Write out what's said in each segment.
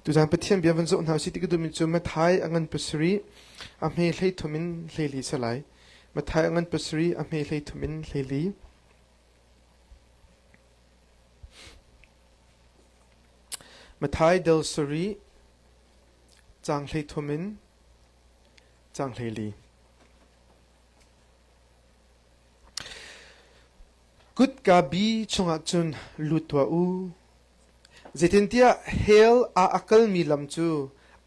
Tuzaan Pathian bia van zoh hna usih ti ka duhmi cu Matthai a ngan pasarih a hme 13 in 14 si lai. Matthai a ngan pasarih a hme 13 in 14. Matthai del sarih caang 13 in caang 14. Kutka bi chungah cun lut tuah u. Zeitintiah hell ah a kalmi lam cu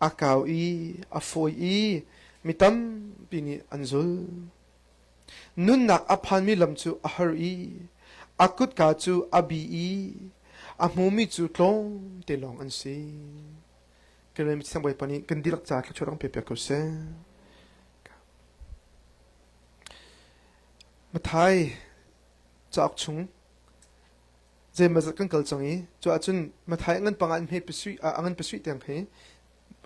a kau i a fawi i mi tampi nih an zul. Nunnak a phanmi lam cu a har i a kutka cu a bi i a hmumi cu tlawmte lawng an si. Kan Mithiang Bawipa nih kan dihlak ca thluachuah rak pe piak ko seh. Mathai cauk chung zeimawzat kan kal cang i cu ahcun Mathai a ngan panga in hme pasui a ngan pasui tiang hi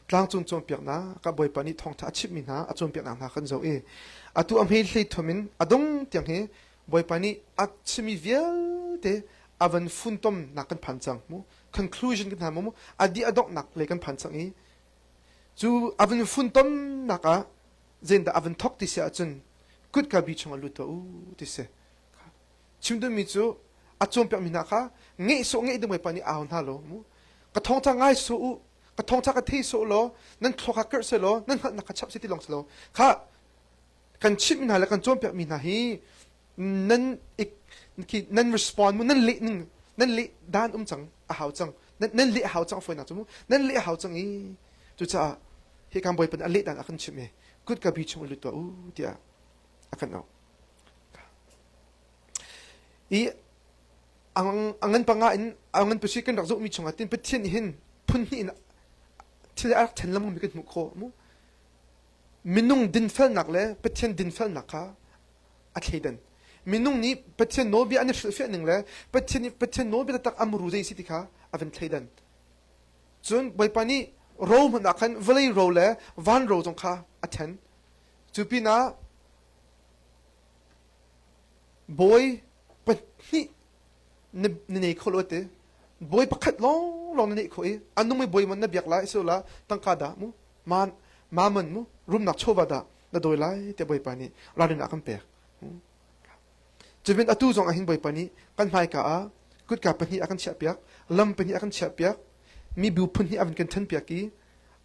tlangcung cawnpiaknak ah Bawipa nih thawngṭha a chimhmi hna a cawnpiaknak hna kan zoh i atu a hme hlei thum in a dong tiang hi Bawipa nih a chimmi vialte a van funtomnak kan phan cang mu conclusion kan hna mu a dih a donghnak lei kan phan cang i cu a van funtomnak ah zeidah a van thok ti si ahcun kutka bi chungah lut tuah u ti si Chim duhmi cu a cawnpiakmi hna kha ngeih sawh ngeih ding Bawipa nih au hna law mu ka thawngtha ngai sawh u ka thawngtha ka thei sawh law nan thluak kha kirh seh law nan hngalhnak kha chap seh ti lawng si lo kha kan chimh hna le kan cawnpiakmi hna hi nan nan respond mu nan leh ning nan leh dan um cang a hau cang nan leh a hau cang fawinak cu mu nan leh a hau cang i cucaah hi kan Bawipa nih a leh dan a kan chimh i kutka bi chung lut tuah u tiah a kan auh I a ngan panga in a ngan pasi kan rak zohmi chungah tin Pathian nih hin phun hnih in thil a rak then lengmang mi kan hmuh khawh mu. Minung dinfelnak le Pathian dinfelnak kha a thleidan. Minung nih Pathian nawlbia an i hrilhfiah ning le Pathian nih Pathian nawlbia taktak a muru zei si ti kha a van thleidan. Cun Bawipa nih ro hmanh ah khan vawlei ro le van ro zong kha a then. Cu pinah Bawi pahnih na nei kho lo te. Bawi pakhat lawnglawng na neih khawh i a nungmi bawi man na biak lai sila tangka dah mu man mammon mu rumnak chawva dah na dawi lai tiah Bawipa nih ralrin a kan pek. Cubin atu zong ah hin Bawipa nih kan hmaika ah kutka pahnih a kan chiahpiak, lam pahnih a kan chiahpiak, mibu phun hnih a van kan ṭhenpiak i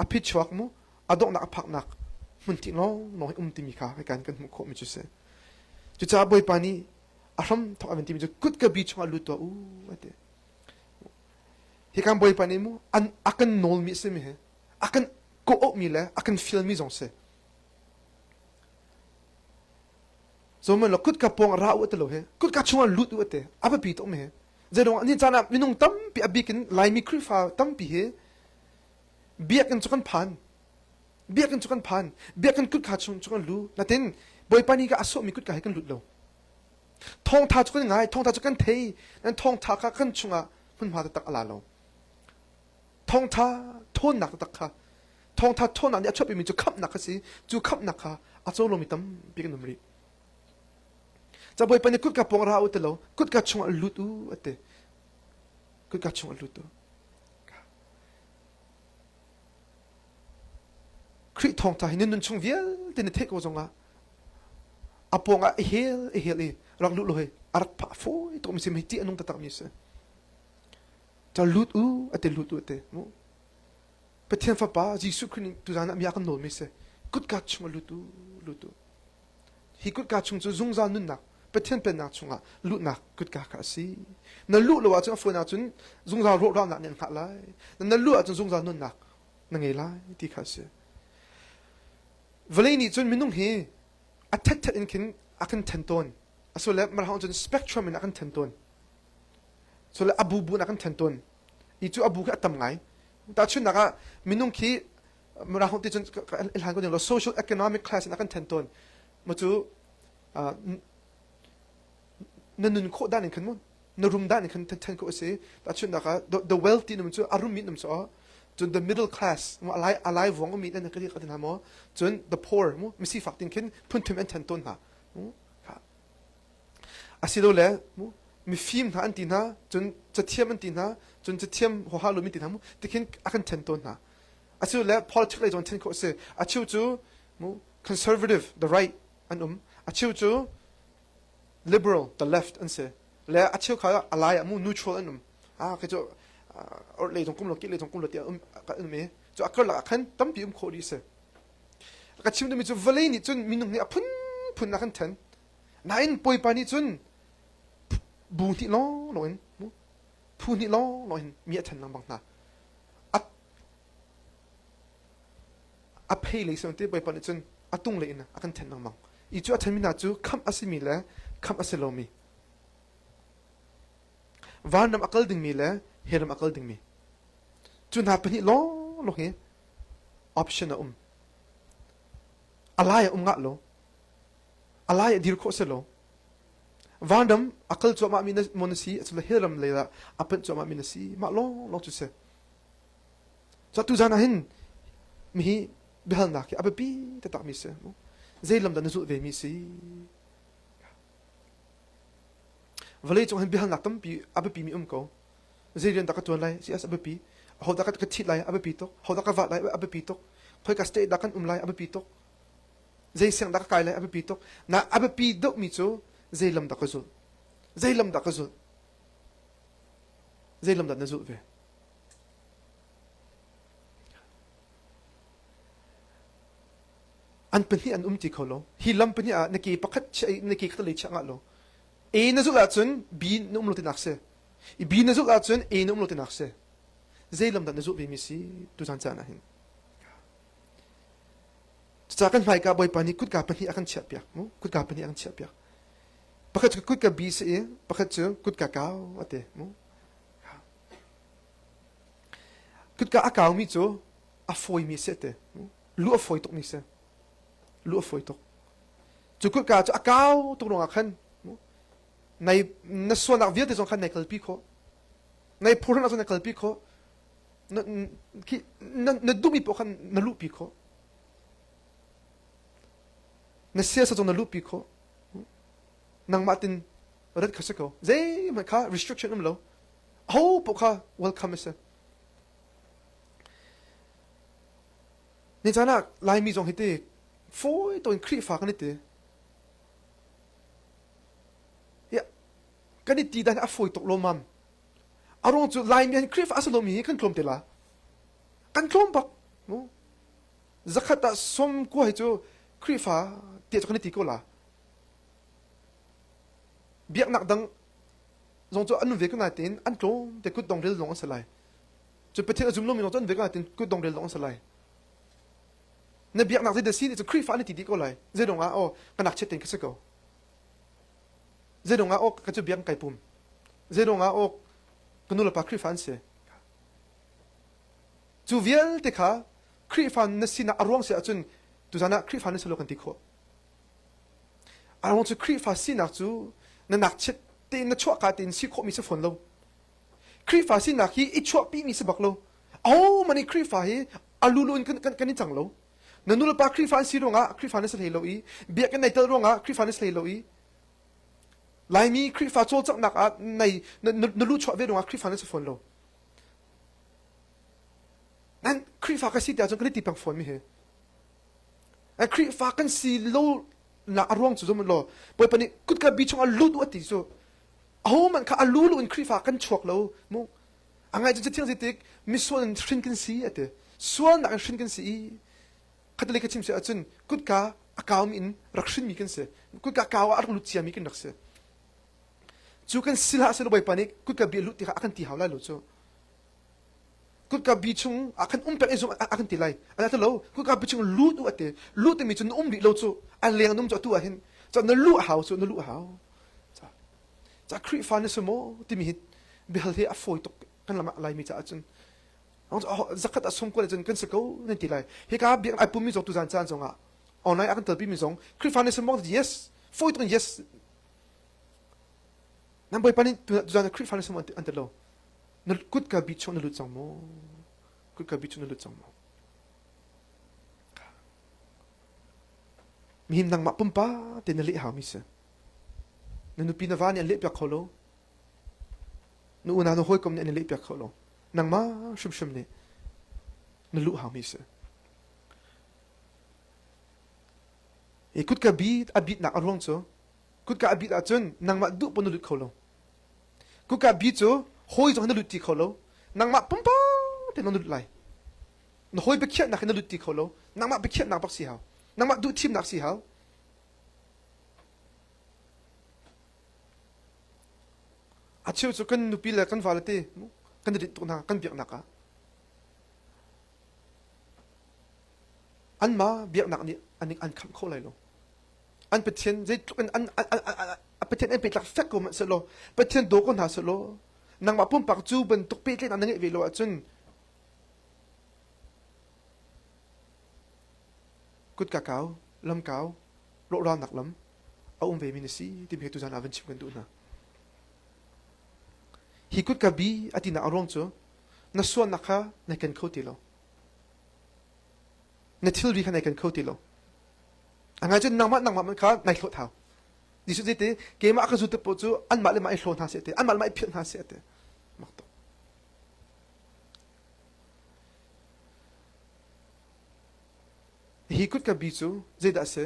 a phichuak mu a donghnak a phaknak hmun ti lawnglawng hi um timi kha kan kan hmuh khawhmi cu si. Cucaah Bawipa nih a hram thawk a van timi cu kutka bi chungah lut tuah u a ti. Hi kan Bawipa nih mu an a kan nawlmi a simi hi a kan kawh-awhmi le a kan fialmi zong si. Zohmanh law kutka pawng ra u a ti lo hi kutka chungah lut u a ti a biapi tuk mi hi. Zeiruang ni caan ah minung tampi a bik in Laimi Khrihfa tampi hi biakinn cu kan phan biakinn cu kan phan biakinn kutka chung cu kan lu natin bawipa nih ka a sawhmi kutka hi kan lut lo thawngtha cu kan ngai thawngtha cu kan thei nan thawngtha kha kan chungah hmunhma taktak a la lo thawngtha thawnnak taktak kha thawngtha thawnnak nih a chuahpimi cu khamhnak kha si cu khamhnak kha a co lomi tampi kan um rih ca bawipa nih kutka pawng ra u ti lo kutka chungah lut u ati kutka chungah lut u Khrih thawngtha hi nan nun chung vialte na theih ko zongah a pawngah i hel i hel i rak luh lo hi a rak phah fawi tuk mi si mi ṭih a nung taktak mi si. Ca lut u a ti lut u a ti mu. Pathian fapa Jesuh Khrih nih tuzaan ah mi a kan nawl mi si. Kutka chung ah lut u lut u. Hi kutka chung cu zungzal nunnak Pathian pennak chungah luhnak kutka kha a si. Na luh lo ahcun a fawi ahcun zungzal rawhralnak nih an hngah lai. Na luh ahcun zungzal nunnak na ngei lai ti kha a si. Vawlei nih cun minung hi a theththet in khin a kan then tawn. Asule marhang cun spectrum in a kan then tawn. Sule a bu bu in a kan then tawn. I cu a bu khi a tam ngai. Tahchunhnak ah minung khi mirang ti cun hlan ko ding social economic class in a kan then tawn. Ma cu na nun khawh dan in khan mu na rum dan in khan then khawh a si tahchunhnak ah the wealthy num cu a rummi num cu cun the middle class mu alai alai vuang mi nan ka ka hna maw cun the poor mu misifak tin khin phun thum an then tawn hna mu asilole mu. Mifim hna an ti hna, cun cathiam an ti hna, cun cathiam huaha lomi ti hna mu tikhin a kan ṭhen tawn hna. Acu le politics lei zong ṭhen khawh a si. A cheu cu mu conservative, the right an um. A cheu cu liberal, the left an si. Le a cheu kha a lai ah mu neutral an um. Ah kei cu orhlei zong kum lo, kehlei zong kum lo tiah um kan um i cu a karlak ah khan tampi um khawh dih a si. Ka chim duhmi cu vawlei nih cun minung nih a phunphun a kan ṭhen. Nain Bawipa nih cun bu hnih lawnglawng in phu hnih lawnglawng in mi a ṭhen lengmang hna. A a phei lei si te Bawipa nih cun a tung lei in a kan ṭhen lengmang. I cu a ṭhenmi hna cu khamh a simi le khamh a si lomi. Vanram a kal dingmi le hellram a kal dingmi. Cu hna pahnih lawnglawng hi option a um. A lai a um ngah lo. A lai a dir khawh si lo. Vanram a kal cuahmah mi maw na si, asilo hellram lei ah a panh cuahmah mi na si, mah lawnglawng cu si. Cu tu zan ah hin mihi biahalnak hi a biapi taktak mi si. Zei lam dah na zulh ve mi si? Vawlei cung hin biahalnak tampi a biapi mi um ko. Zei rian dah ka ṭuan lai? CS a biapi. Ahodah ka ṭhit lai? A biapi tuk. Ahodah ka vat lai? A biapi tuk. Khoika state dah kan um lai? A biapi tuk. Zei siang dah ka kai lai? A biapi tuk. Na a biapi deuhmi cu zei lam dah ka zulh? Zei lam dah ka zulh? Zei lam dah na zulh ve? An pahnih an um ti kho lo. Hi lam pahnih ah na ke pakhat chia i na ke khat lei chia ngah lo. A na zulh ahcun B na um lo tinak si. I B na zulh ahcun A na um lo tinak si. Zei lam dah na zulh ve mi si tuzan caan ah hin. Cucaah kan hmaika Bawipa nih kutka pahnih a kan chiahpiak. Mu kutka pahnih a kan chiahpiak. Pakhat cu kutka B si i pakhat cu kutka kau a ti. Mu kutka a kaumi cu a fawimi si a ti. Lu a fawi tukmi si. Lu a fawi tuk. Cu kutka cu a kau tuk ruangah khan nai na sualnak vialte zong khan nai kalpi khawh. Nai phurnak zong nai kalpi khawh. Na, na, na duhmi paoh khan na luhpi khawh. Na siasa zong na luhpi khawh. Nangmah tin rat kha si ko. Zeihmanh kha restriction um lo. Aho paoh kha welcome a si. Ni caan ah Laimi zong hi ti fawi to in Khrihfa kan i ti. Ya, kan i ti dan a fawi tuk lawmmam. A ruang cu Laimi han Khrihfa a si lomi hi kan tlawm te la. Kan tlawm bak. Mu. Zakhat ah som kua hi cu Khrihfa ti cu kan i ti ko la. Biaknak dang zong cu an um ve ko nain an tlawm te kut dong rel lawng an si lai. Cu Pathian a zum lomi zong cu an ve ko nain kut dong rel lawng an si lai. Na biaknak zei dah si nih cu Khrihfa an ti dih ko lai. Zeidong ah aw ka nak chiat tein ka si ko. Zeidong ah aw ka cu biak kai pum. Zeidong ah aw ka nu le pa Khrihfa an si. Cu vialte kha Khrihfa na sinak a ruang si ahcun tuzan ah Khrihfa na si lo kan ti khawh. A ruang cu Khrihfa sinak cu na nakchiat tein na chuahka tein si khawhmi si fawn lo. Khrihfa sinak hi i chuahpimi si bak lo. Ahohmanh nih Khrihfa hi a lulu in kan, kan, kan i cang lo. Na nulepa Khrihfa an si ruangah Khrihfa na si hlei lo i biakinn nai tel ruangah Khrihfa na si hlei lo i Laimi Khrihfa cawlcanghnak ah nai na, na, na luhchuah ve ruangah Khrihfa na si fawn lo. Nan Khrihfa ka si tiah cun kan i ti peng fawn mi hi. Khrihfa kan si lo nak a ruang cu zum law Bawipa nih kutka bi chungah lut u a ti cu ahohmanh kha a lulu in Khrihfa kan chuak lo mu a ngai cu cathiang tik misual in hrin kan si a ti sualnak in hrin kan si i khatalei ka chim si ahcun kutka a kaumi in rak hrinmi kan si kutka kau ah a rak lut ciami kan rak si cu kan si hlah selaw Bawipa nih kutka bi a lut ti kha a kan ti hau lai lo cu kutka bi chung ah khan um peng i zung a kan ti lai a ti lo kutka bi chung lut u a ti lut timi cu na um rih lo cu a leng an um cu atu ah hin cu na luh a hau cu na luh a hau ca Khrihfa na si maw timi hi biahal hi a fawi tuk kan lam ah Laimi caah cun zakhat a sung kual cun kan si ko nan ti lai hika biak ai pummi zong tuzan caan zongah online a kan telpi mi zong Khrihfa na si maw yes fawi tuk in yes nan Bawipa nih tuzan Khrihfa na si maw an ti lo Na kutka bi chung na lut cang maw? Kutka bi chung na lut cang maw? Mihim nangmah pumpa te na leh haumi si. Na nupi na va nih an leh piak kho lo. Na unau na hawikom nih an i lehpiak kho lo. Nangmah hrimhrim nih na luh haumi si. I kutka bi a bitnak a ruang cu kutka a bit ahcun nangmah duh paoh na lut kho lo. Kutka bi cu hawi zong na lut ti kho lo. Nangmah pumpak te na lut lai. Na hawi biakhiahnak in na lut ti kho lo. Nangmah biakhiahnak bak si hau. Nangmah duh thimnak si hau. A cheu cu kan nupi le kan vale te kan i rinh tuk hna kan biaknak ah. Anmah biaknak nih an an khamh kho lai lo. An Pathian zeitluk in an an Pathian an petlak fek ko hmanh Pathian daw ko hna sehlaw nangmah pumpak cu bantuk pehtlaihnak na ngeih ve lo ahcun kutka kau, lam kau, rawhralnak lam a um ve mi na si timi hi tuzan ah van chim kan duh hna. Hi kutka bi a tinak a ruang cu na sualnak kha na ken kho ti lo. Na thilri kha nai ken kho ti lo. A ngai cun nangmah nangmah man kha nai hlawt hau. Jesuh te keimah ka zu te paoh cu anmah le mah i hlaw hna seh te, anmah le mah i philh hna seh te. Mak tuk. Hi kutka bi cu zeidah a si?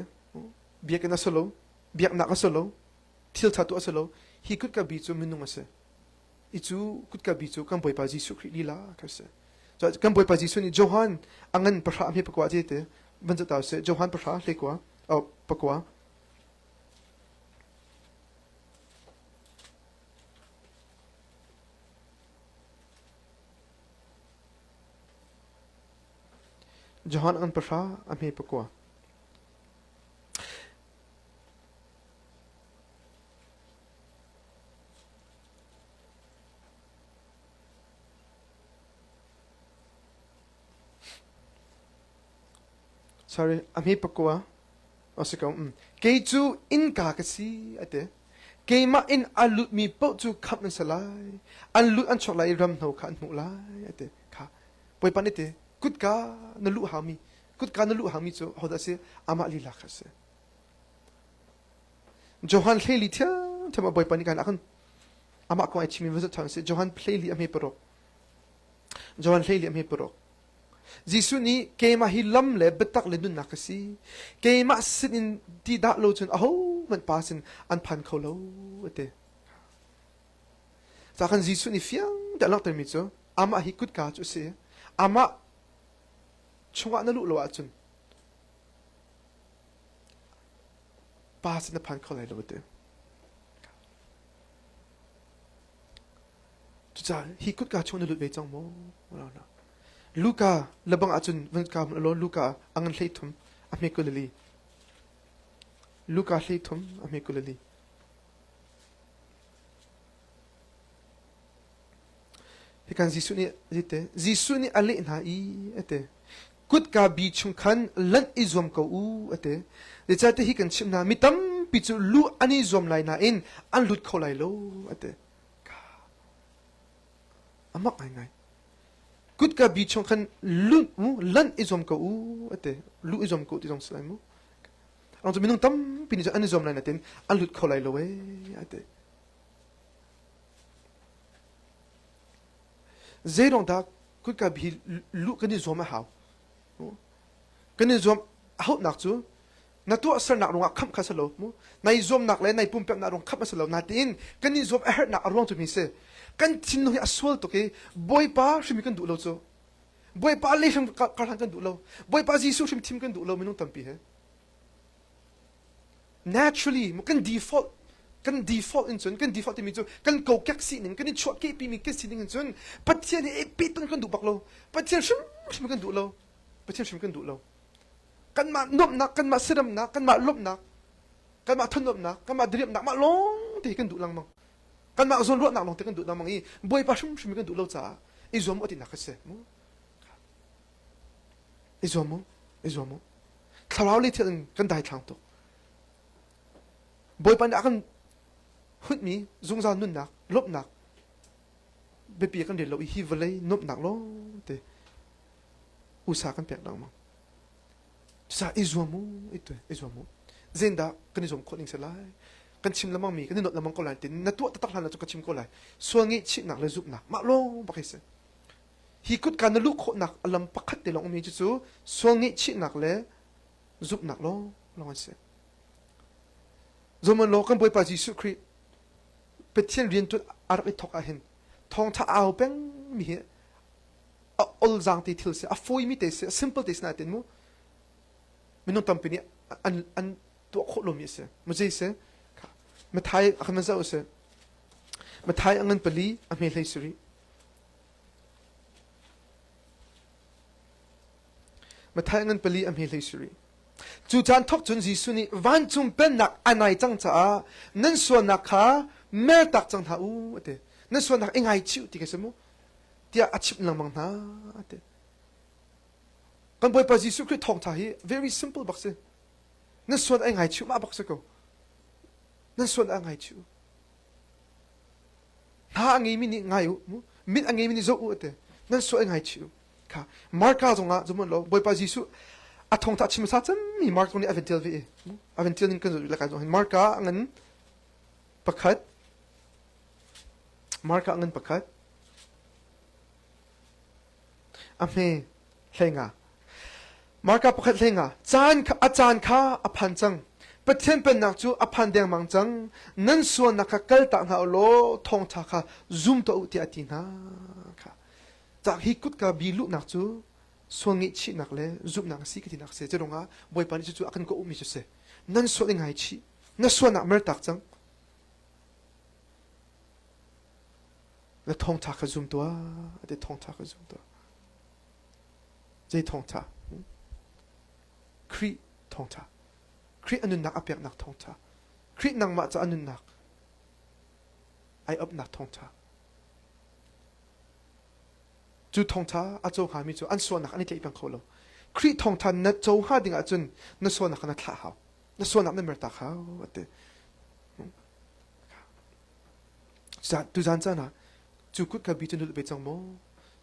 Biakinn a si lo, biaknak a si lo, thil ṭha tuah a si lo. Hi kutka bi cu minung a si. I cu kutka bi cu kan Bawipa Jesuh Khrih lila kha a si. Kan Bawipa Jesuh nih Johan a ngan pahra a hme pakua te te van ca seh Johan pahra hlekua oh pakua Johan an pahra a hme pakua. Sorry, a hme pakua. A si ko. Mm. Kei cu innka ka si, a ti. Keimah in a lutmi paoh cu khamh an si lai. An lut an chuak lai i ramhno kha an hmuh lai, a ti. Kha. Bawipa nih ti, kutka na luh haumi, kutka na luh haumi cu hodah a si? Amah lila kha a si. Johan hleili thiamthiam ah Bawipa nih kan a kan amah kong ai chimmi va zoh ṭhan sih. Johan hleili a hme paruk. Johan hleili a hme paruk. Jesuh nih keimah hi lam le biatak le nunnak ka si. Keimah sin in ti dah lo cun ahohmanh pa sin an phan kho lo a ti. Ca khan Jesuh nih fiang te a langhtermi cu amah hi kutka cu a si. Amah chungah na luh lo ahcun pa sin na phan kho lai lo a ti. Cucaah hi kutka chung na lut ve cang maw? Luka lebang ahcun van ka hmun law Luka a ngan 13 a hme 24. Luka 13 a hme 24. Hikan Jesuh nih zite Jesuh nih a leh hna i ate kutka bi chung khan lanh i zuam ko u ate zeicahtiah hi kan chimh hna mi tampi cu luh an i zuam lai nain an lut kho lai lo ate amak ngaingai kutka bi chung khan lut mu lanh i zuam ko u ate luh i zuam ko ti zong si lai mu Ang cu minung tampi nih cun an i zuam lai natin an lut kho lai lo ee ati. Zeidong dah kutka bi luh kan i zuam a hau. Kan i zuam a hauhnak cu na tuahsernak ruangah khamh kha si lo mu nai zuamnak le nai pumpeknak ruang khamh a si lo natiin kan i zuam a herhnak a ruang cu mi si kan thinlung hi a sual tuk i bawipa hrim hi kan duh lo cu bawipa le hrim karhlan kan duh lo bawipa Jesuh hrim thim kan duh lo minung tampi he naturally kan default kan default in cun kan default timi cu kan kokek sining kan i chuahkehpi mi kan sining in cun Pathian hi pehton kan duh bak lo Pathian hrimhrim kan duh lo Pathian hrim kan duh lo kanmah nuamhnak kanmah siramnak kanmah lawmhnak kanmah thanuamhnak kanmah diriamhnak mah lawng te kan duh lengmang kanmah zawnruahnak lawng te kan duh lengmang i Bawipa hrimhrim kan duh lo caah i zuam u tinak a si mu i zuam u i zuam u thlarau le thil in kan daithlang tuk Bawipa nih a kan hunhmi zungzal nunnak lawmhnak biapi kan rel lo i hi vawlei nuamhnak lawng te usa kan pek lengmang cucaah i zuam u i tu i zuam u zendah kan i zuam khawh ning si lai? Kan chim lengmang mi kan i not lengmang ko lai tin na tuah taktak hlan cu ka chim ko lai. Sual ngaihchihnak le zumhnak mah lawng bak hi si. Hi kutka na luh khawhnak a lam pakhat te lawng ummi cu sual ngaihchihnak le zumhnak lawng lawng an si. Zohman law kan Bawipa Jesuh Khrih Pathian riantuan a rak i thawk ahhin thawngtha au peng mi hi a olzaang te thil si a fawimi te si a simple te si nain mu minung tampi nih an an tuah khawh lomi a si mu zei si Mathai a kan zoh a si Mathai a ngan pali a hme hlei si rih Mathai a ngan pali a hme hlei si rih Cu caan thawk cun Jesuh nih vancung pennak a nai cang caah nan sualnak kha mertak cang hna u a ti. Nan sualnak i ngaichih u ti ka si mu tiah a chimh lengmang hna a ti. Kan Bawipa Jesuh Khrih thawngṭha hi very simple bak si. Nan sual ai ngaichih mah bak si ko. Nan sual ai ngaichih u. Hna a ngeimi nih ngai u, mit a ngeimi nih zoh u a ti. Nan sual ai ngaichih u. Kha Marka zongah zumun lo Bawipa Jesuh a thawngtha chim sa cemmi Mark zong nih a van tial ve i a van tial ning kan zoh le kai zong hin Marka ngan pakhat Marka ngan pakhat a hme hleinga Marka pakhat hleinga caan kha a caan kha a phan cang Pathian pennak cu a phan dengmang cang nan sualnak kha kaltak hna u law thawngtha kha zum tuah u tiah a ti hna kha Cak hi kutka bi luhnak cu sual ngaihchihnak le zumhnak a si ka tinak a si. Cu Bawipa nih cucu a kan kawh ummi cu si. Nan sual i ngaichih. Na sualnak mertak cang. Na thawngṭha kha zum tuah. Ati thawngṭha kha zum tuah. Zei thawngṭha? Khrih thawngṭha. Khrih a nunnak a peknak thawngṭha. Khrih nangmah ca a nunnak ai opnak thawngṭha. Cu thawngṭha a co hngami cu an sualnak an i tlaih peng kho lo. Khrih thawngṭha na co hnga ding ahcun na sualnak kha na thlah hau. Na sualnak na mertak hau a ti. Tuzaan caan ah cu kut ka bi cu na lut ve cang maw?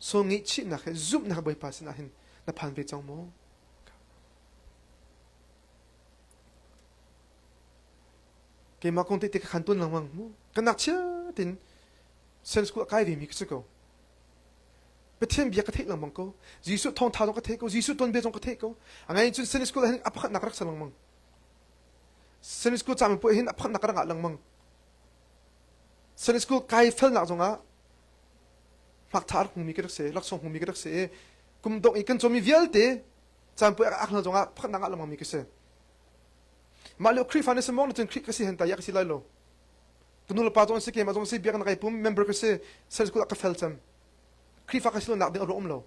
Sual ngaihchihnak he zumhnak Bawipa sinah hin na phan ve cang maw? Keimah kong te te ka khan tuan lengmang mu. Ka ngakchia tin Sen school a kai vemi ka si ko. Pathian bia ka theih lengmang ko. Jesuh thawngtha zong ka theih ko. Jesuh tuanbia zong ka theih ko. A ngai cun Sunday school ah hin a pakhatnak rak si lengmang. Sunday school cami puai hin a pakhatnak rak ngah lengmang. Sunday school kai felnak zongah hmaktha rak hmumi ka rak si, laksawng hmumi ka rak si i kum dongh i kan cawmi vialte caan puai ak hna zongah pakhatnak ngah lengmang mi ka si. Mah lio Khrihfa na si maw na cun Khrih ka si hen ta ya ka si lai lo. Ka nu le pa zong si keimah zong si biaknak kai pum member ka si Sunday school ah ka fel cem. Khrihfa ka si lonak ding a ruang um lo.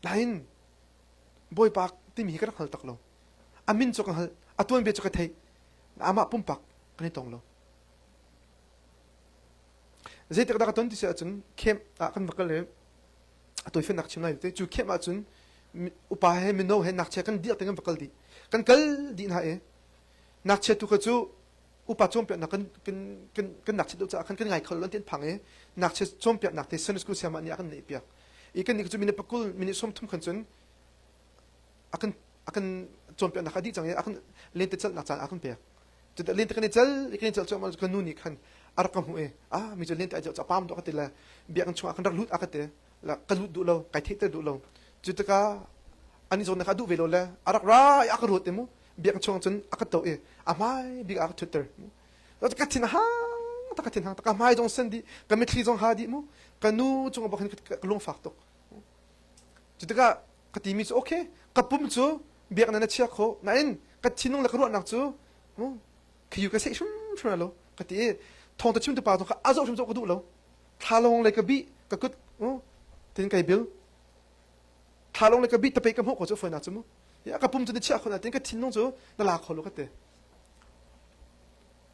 Nain Bawipa timi hi ka rak hngal tak lo. A min cu ka hngalh, a tuanbia cu ka theih. Amah pumpak kan i tong lo. Zeitik dah ka ton ti si ahcun camp ah kan va kal i a tawifiannak chim lai te cu camp ahcun upa he mino he ngakchia kan diak te kan va kal dih. Kan kal dih hna i Ngakchia tu kha cu upa cawnpiaknak kan kan kan kan ngakchia deuh caah khan kan ngai kho lo an ti an phang i ngakchia cawnpiaknak te Sunday school sayamah nih a kan neih piak. I kan nih cu minute pakul minute 30 khan cun a kan a kan cawnpiaknak a dih cang i a kan lente celhnak caan a kan pek. Cu lente kan i cel i kan i celh cuahmah kan nu nih khan a rak ka hmuh i ah mi cu lente ai celh cu a pam dawh ka ti le biakinn chungah khan rak lut a ka ti la ka lut duh lo kai theihter duh lo cu tikah an i zawnnak a duh ve lo le a rak ra i a ka ruat i mu biakinn chung cun a ka toh i a hmai bik ah a ka ṭhutter ka thin a hang tak ka thin hang tak ka hmai zong sen dih ka mitthli zong ha dih mu ka nu cung bak hin ka lungfak tuk cu tikah ka timi cu okay ka pum cu biakinn na chia kho nain ka thinlung le ka ruahnak cu khiyu ka seh hrimhrim lo ka ti i thawng ta chim tu pa zong kha a zoh hrim zoh ka duh lo thlalawng le ka bih ka kut tin kai bil thlalawng le ka bih tape ka hmuh ko cu foi na cu mu ya ka pum cu ni chia khona tin ka thinlung cu na la kho lo ka te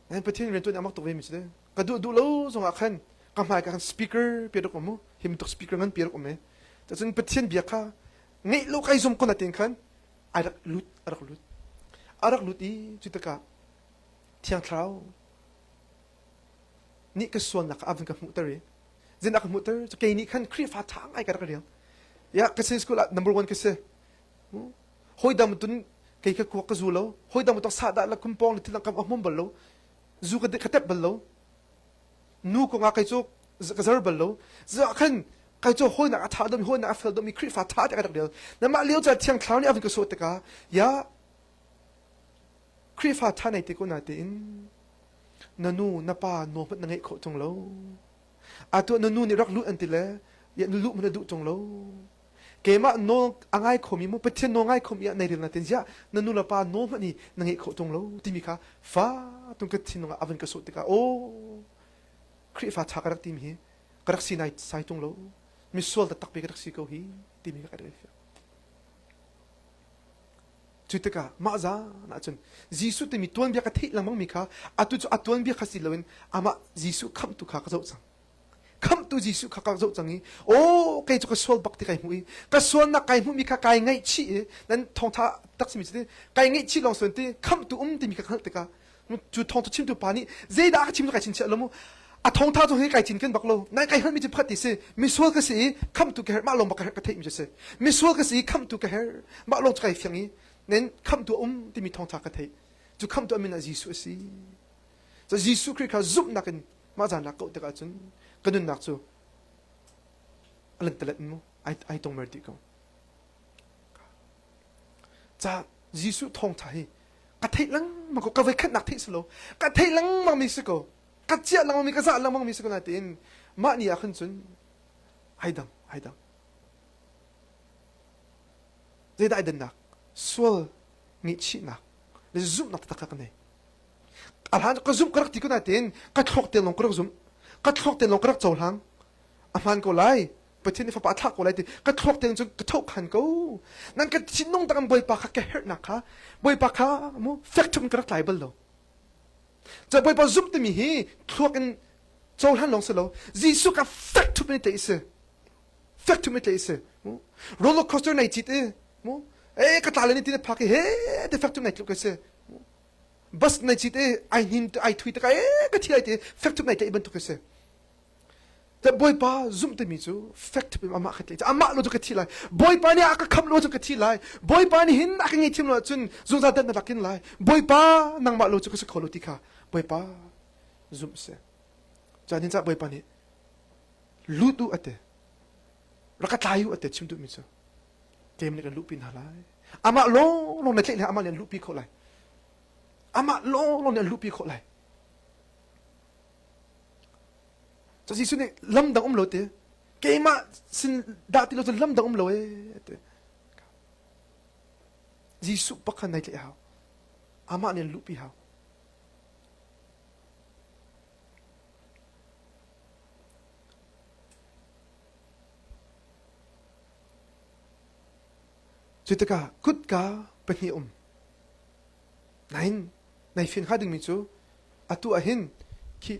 nan pathian rian tuan amak tuk ve mi si ka duh duh lo zong ah khan ka hmai ka khan speaker pe rak um mu him tuk speaker ngan pe rak um e cun pathian bia kha ngeih lo kai zum kona tin khan ai rak lut a rak lut a rak lut i cu tikah thiang thlarau nih ka sualnak a van ka hmuhter i zin a ka hmuhter cu kei nih khan Khrihfa ṭha ngai ka rak riang ya ka sin school ah number one ka si hawi dang tun Kei ka kuak ka zu lo. Hawi dang bantuk sahdah le kumpawng le thil kam a hmum bal lo. Zu ka ka tep bal lo. Nu kong ah kei cu ka zer bal lo. Za khan kai cu hawinak a tha domi hawinak a fel domi Khrihfa tha te ka rak rel. Namah lio ca thiang thlarau nih a vun ka sawh tikah ya Khrihfa tha nei te ko na tein na nu na pa nawl hmanh na ngeih khawh tung lo. Atu na nu nih rak lut an ti le ya nu luh hmanh na duh tung lo. Keimah nawl a ngai khomi mu Pathian nawl ngai khomi ah nei rel na tin ziah na nu le pa nawl hmanh hi na ngeih khawh tung lo timi kha fa tung ka thinlung ah a vun ka sawh tikah aw Khrihfa tha ka rak timi hi ka rak si nai sai tung lo misual taktak pe ka rak si ko hi timi kha ka rak fiang. Cu tikah mah zan ahcun Jesuh timi tuanbia ka theih lengmang mi kha atu cu a tuanbia kha si loin amah Jesuh khamhtu kha ka zoh cang. Khamhtu Jesuh kha ka zoh cang i aw kei cu ka sual bak ti kai hmuh i ka sualnak kai hmuhmi kha kai ngaihchih i nan thawngtha tak simi cu kai ngaihchih lawng suan ti khamhtu um timi kha ka hngalh tikah cu thawngtha chimtu pa nih zeidah a ka chim cu kai chinchiah lo mu a thawngtha cu hi kai cinken bak lo nai kai hngalhmi cu pakhat ti si misual ka si i khamhtu ka herh mah lawng bak ka herh ka theihmi cu si misual ka si i khamhtu ka herh mah lawng cu kai fiang i nen khamhtu a um timi thawngtha ka theih cu khamhtu a min ah Jesuh a si cu Jesuh Khrih kha zumhnak in mah zan lak koh tikah cun ka nunnak cu a lantalet mu ai ai tongmer dih ko ca Jesuh thawngtha hi ka theih lengmang ko ka voi khatnak theih si lo ka theih lengmang mi si ko ka ciah lengmang mi ka zah lengmang mi si ko nain mah ni ah khan cun ai dang ai dang zeidah ai dannak sual ngaihchihnak le zumhnak taktak ka nei a hlan ka zumh ka rak ti ko nain ka thluak te lawng ka rak zumh ka thluak te lawng ka rak cohlang a hmaan ko lai Pathian nih fapa a thlah ko lai ti ka thluak te cun ka tho khan ko nan ka thinlung tak in Bawipa kha ka herhnak kha Bawipa kha mu fek ṭhup in ka rak tlai bal lo ca Bawipa zumh timi hi thluak in cohlan lawng si lo Jesuh ka fek ṭhup in tlaih si fek ṭhup in tlaih si roller coaster nai cit i mu e ka tla le ni tin phak i he te fek ṭhup nai tluk ka si bus nai cit i ai hnin ai thui taka e ka thi lai ti fek ṭhup nai tlaih bantuk ka si Te Bawipa zumh timi cu fek in amah ka tlaih amah lo cu ka thi lai Bawipa nih a ka khamh lo cu ka thi lai Bawipa nih hin a ka ngaihthiam lo ahcun zungzal dan na rakin lai Bawipa nangmah lo cu ka si kho lo ti kha Bawipa zumh si caan hin cah Bawipa nih lut u ate rak ka tlai u ate chim duhmi cu kem nih kan luhpi hna lai amah lawng lawng na tlaih amah nih an luhpi khawh lai amah lawng lawng nih an luhpi khawh lai Cu Jesuh nih lam dang um lo ti keimah sin dah ti lo cun lam dang um lo ee ti. Jesuh pakhat nai tlaih hau. Amah nih an luhpi hau. Cu tikah kutka pahnih um. Nain nai fin hnga dingmi cu atu ah hin khi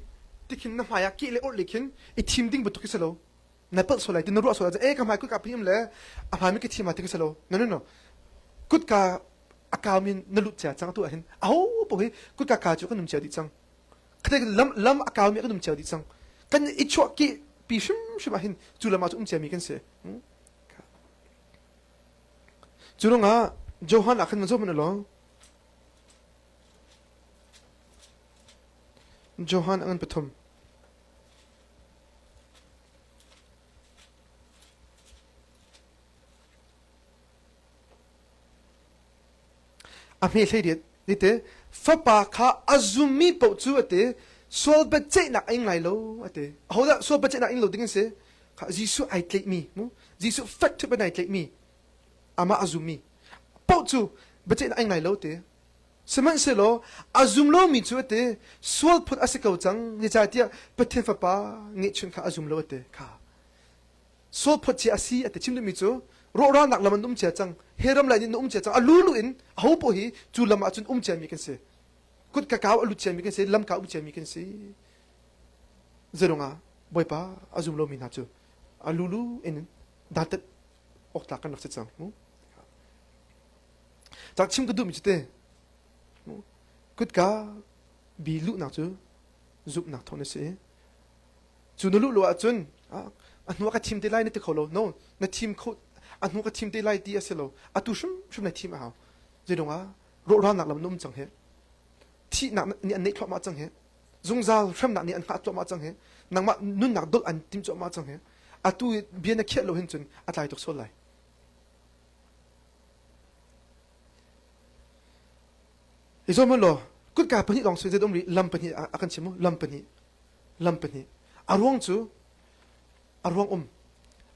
tikhin na hmai ah keh le orh le khin i thim ding bantuk khi si lo na palh sual lai ti na ruah sual lai e ka hmai kutka pahnih le a hmaimi ka thim ah ti khi si lo no no no kutka a kaumi na lut cia cang atu ah hin aho paoh hi kutka ka cu kan um cia dih cang khate lam lam a kaumi kan um cia dih cang kan i chuah ki pi hrimhrim ah hin cu lam ah cu um ciami kan si cu ruangah Johan ah khan zoh hmanh law Johan a ngan pathum. A hme hlei riat ni te fapa kha a zummi paoh cu a ti sual biaceihnak a ing lai lo a ti. Ahodah sual biaceihnak ing lo ding an si? Kha Jesuh ai tlaihmi mu Jesuh fek ṭhup in ai tlaihmi amah a zummi paoh cu biaceihnak a ing lai lo ti. Sihmanhsehlaw a zum lomi cu a ti sual phun a si ko cang zeicahtiah Pathian Fapa ngeihchun kha a zum lo a ti kha sual phot cia a si a ti chim duhmi cu rawhralnak lam an um cia cang he ram lai nih na um cia cang a lulu in aho paoh hi cu lam ah cun um ciami kan si kut ka kau a lut ciami kan si lam ka um ciami kan si zerungah Bawipa a zum lomi hna cu a lulu in dantat awk tlak kan rak si cang mu Cak chim ka duhmi cu te kutka bi luhnak cu zumhnak thawng na si cu na luh lo ahcun a hnu ah ka thim te lai na ti kho lo no na thim kho a hnu ka thim te lai ti a si lo atu hrimhrim na thim a hau. Zeidong ah rawhralnak lam na um cang hi. Thihnak nih an neih thluahmah cang hi. Zungzal hremnak nih an hngah cuahmah cang hi. Nangmah nunnak dolh an tim cuahmah cang hi. Atu bia na khiah lo hin cun a tlai tuk sual lai. I zuam law kutka pahnih lawng si zeidah um rih lam pahnih a kan chim mu lam pahnih lam pahnih a ruang cu a ruang um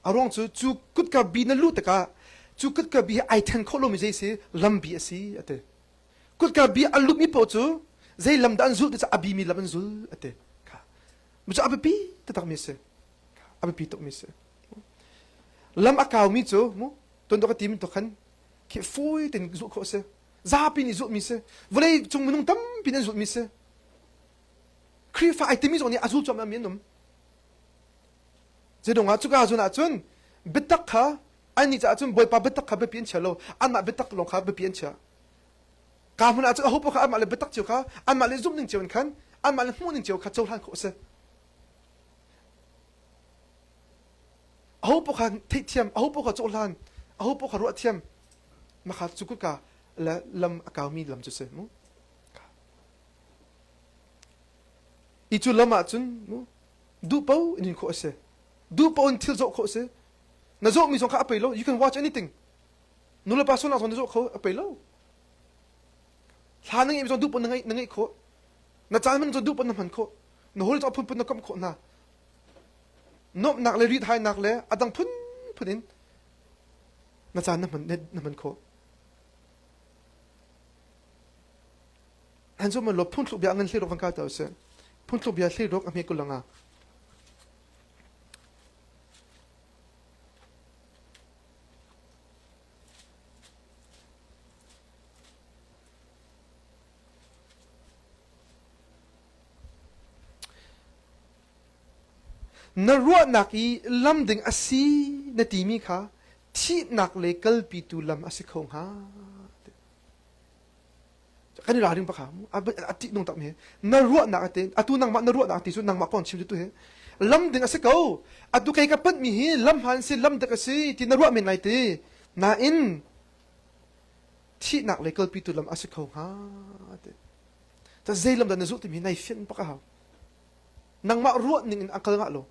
a ruang cu cu kutka bi na luh tikah cu kutka bi hi ai then kho lomi zei si lam bi a si a ti kutka bi a lutmi paoh cu zei lam dah an zulh ti cu a bimi lam an zul a ti kha cu a biapi taktak mi a si a biapi tukmi a si lam a kaumi cu mu tuan dok a ti mi to khan khi fawi tein zulh khawh a si zapi nih zulhmi si vawlei cung minung tampi nih an zulhmi si Khrihfa ai timi zong nih a zul cuahmah mi an um Zedong ah cuka zun ah cun biatak kha annih caah cun Bawipa biatak kha biapi an chia lo anmah biatak lawng kha biapi an chia ka hmun ah cun aho paoh kha anmah le biatak cio kha anmah le zumh ning cio in khan anmah le hmuh ning cio kha cohlan khawh a si aho paoh kha theihthiam aho paoh kha cohlan aho paoh kha ruahthiam makha cu kutka le lam a kaumi lam cu si mu I cu lam ah cun mu duh po in in khawh a si duh po in thil zawh khawh a si na zawhmi zong kha a pei lo you can watch anything nulepa sualnak zong na zawh kho a pei lo hla na ngeih zong duh po na ngeih na ngeih khawh na caan hman zong duh po na hman khawh na hawi zong phunphun na komh khawh hna nuamhnak le rithainak le a dang phunphun in na caan na hman na hman khawh Han cu man lo phungthluk bia ngan hlirok van kai ta usih. Phungthluk bia hlirok a hme kulanga. Na ruahnak i lam ding a si na timi kha thihnak le kalpitu lam a si kho hnga. Kan i ralring bak a ṭih nung tak mi na ruahnak ate atu nangmah na ruahnak ti cu nangmah kong chim tu he lam ding a si ko atu kei ka panh mi hi lam hmaan si lam dik a si ti na ruah men lai ti nain thihnak le kalpitu lam a si kho hnga ti ta zei lam dah na zulh timi nai fian bak a hau nangmah ruah ning in a kal ngah lo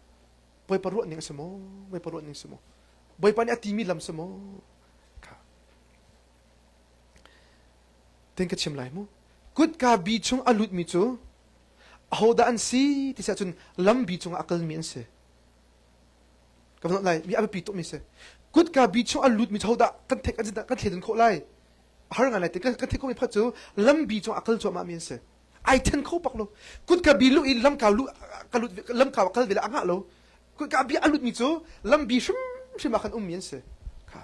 Bawipa ruah ning a si maw Bawipa ruah ning si maw Bawipa nih a timi lam si maw Tin ka chim lai mu. Kutka bi chung a lutmi cu ahodah an si ti si ahcun lambi cungah a kalmi an si. Ka van lai mi a biapi tukmi si. Kutka bi chung a lutmi cu hodah kan theih kan kan thlen khawh lai. A har ngai lai ti kan kan theih khawhmi pakhat cu lambi cungah a kal cuahmah mi an si. Ai then kho bak lo. Kutka bi lu i lamkau lu ka lut lamkau a kal ve le a ngah lo. Kutka bi a lutmi cu lambi hrimhrim ah khan ummi an si. Kha.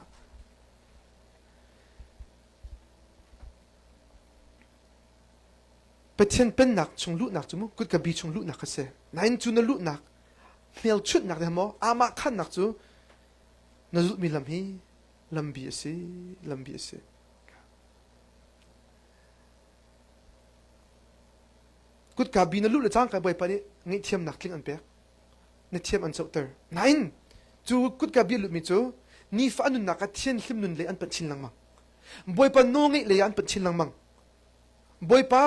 Pathian pennak chung luhnak cu mu kutka bi chung luhnak kha si. Nain cu na luhnak hmelchunhnak le maw amah khannak cu na zulhmi lam hi lambi a si, lambi a si. Kutka bi na luh le cangka Bawipa nih ngaihthiamnak tling an pek. Na thiam an cohter. Nain cu kutka bi a lutmi cu nifa a nunnak ah thianhlim nun lei an panh chin lengmang. Bawipa nawlngeih lei ah an panh chin lengmang. Bawipa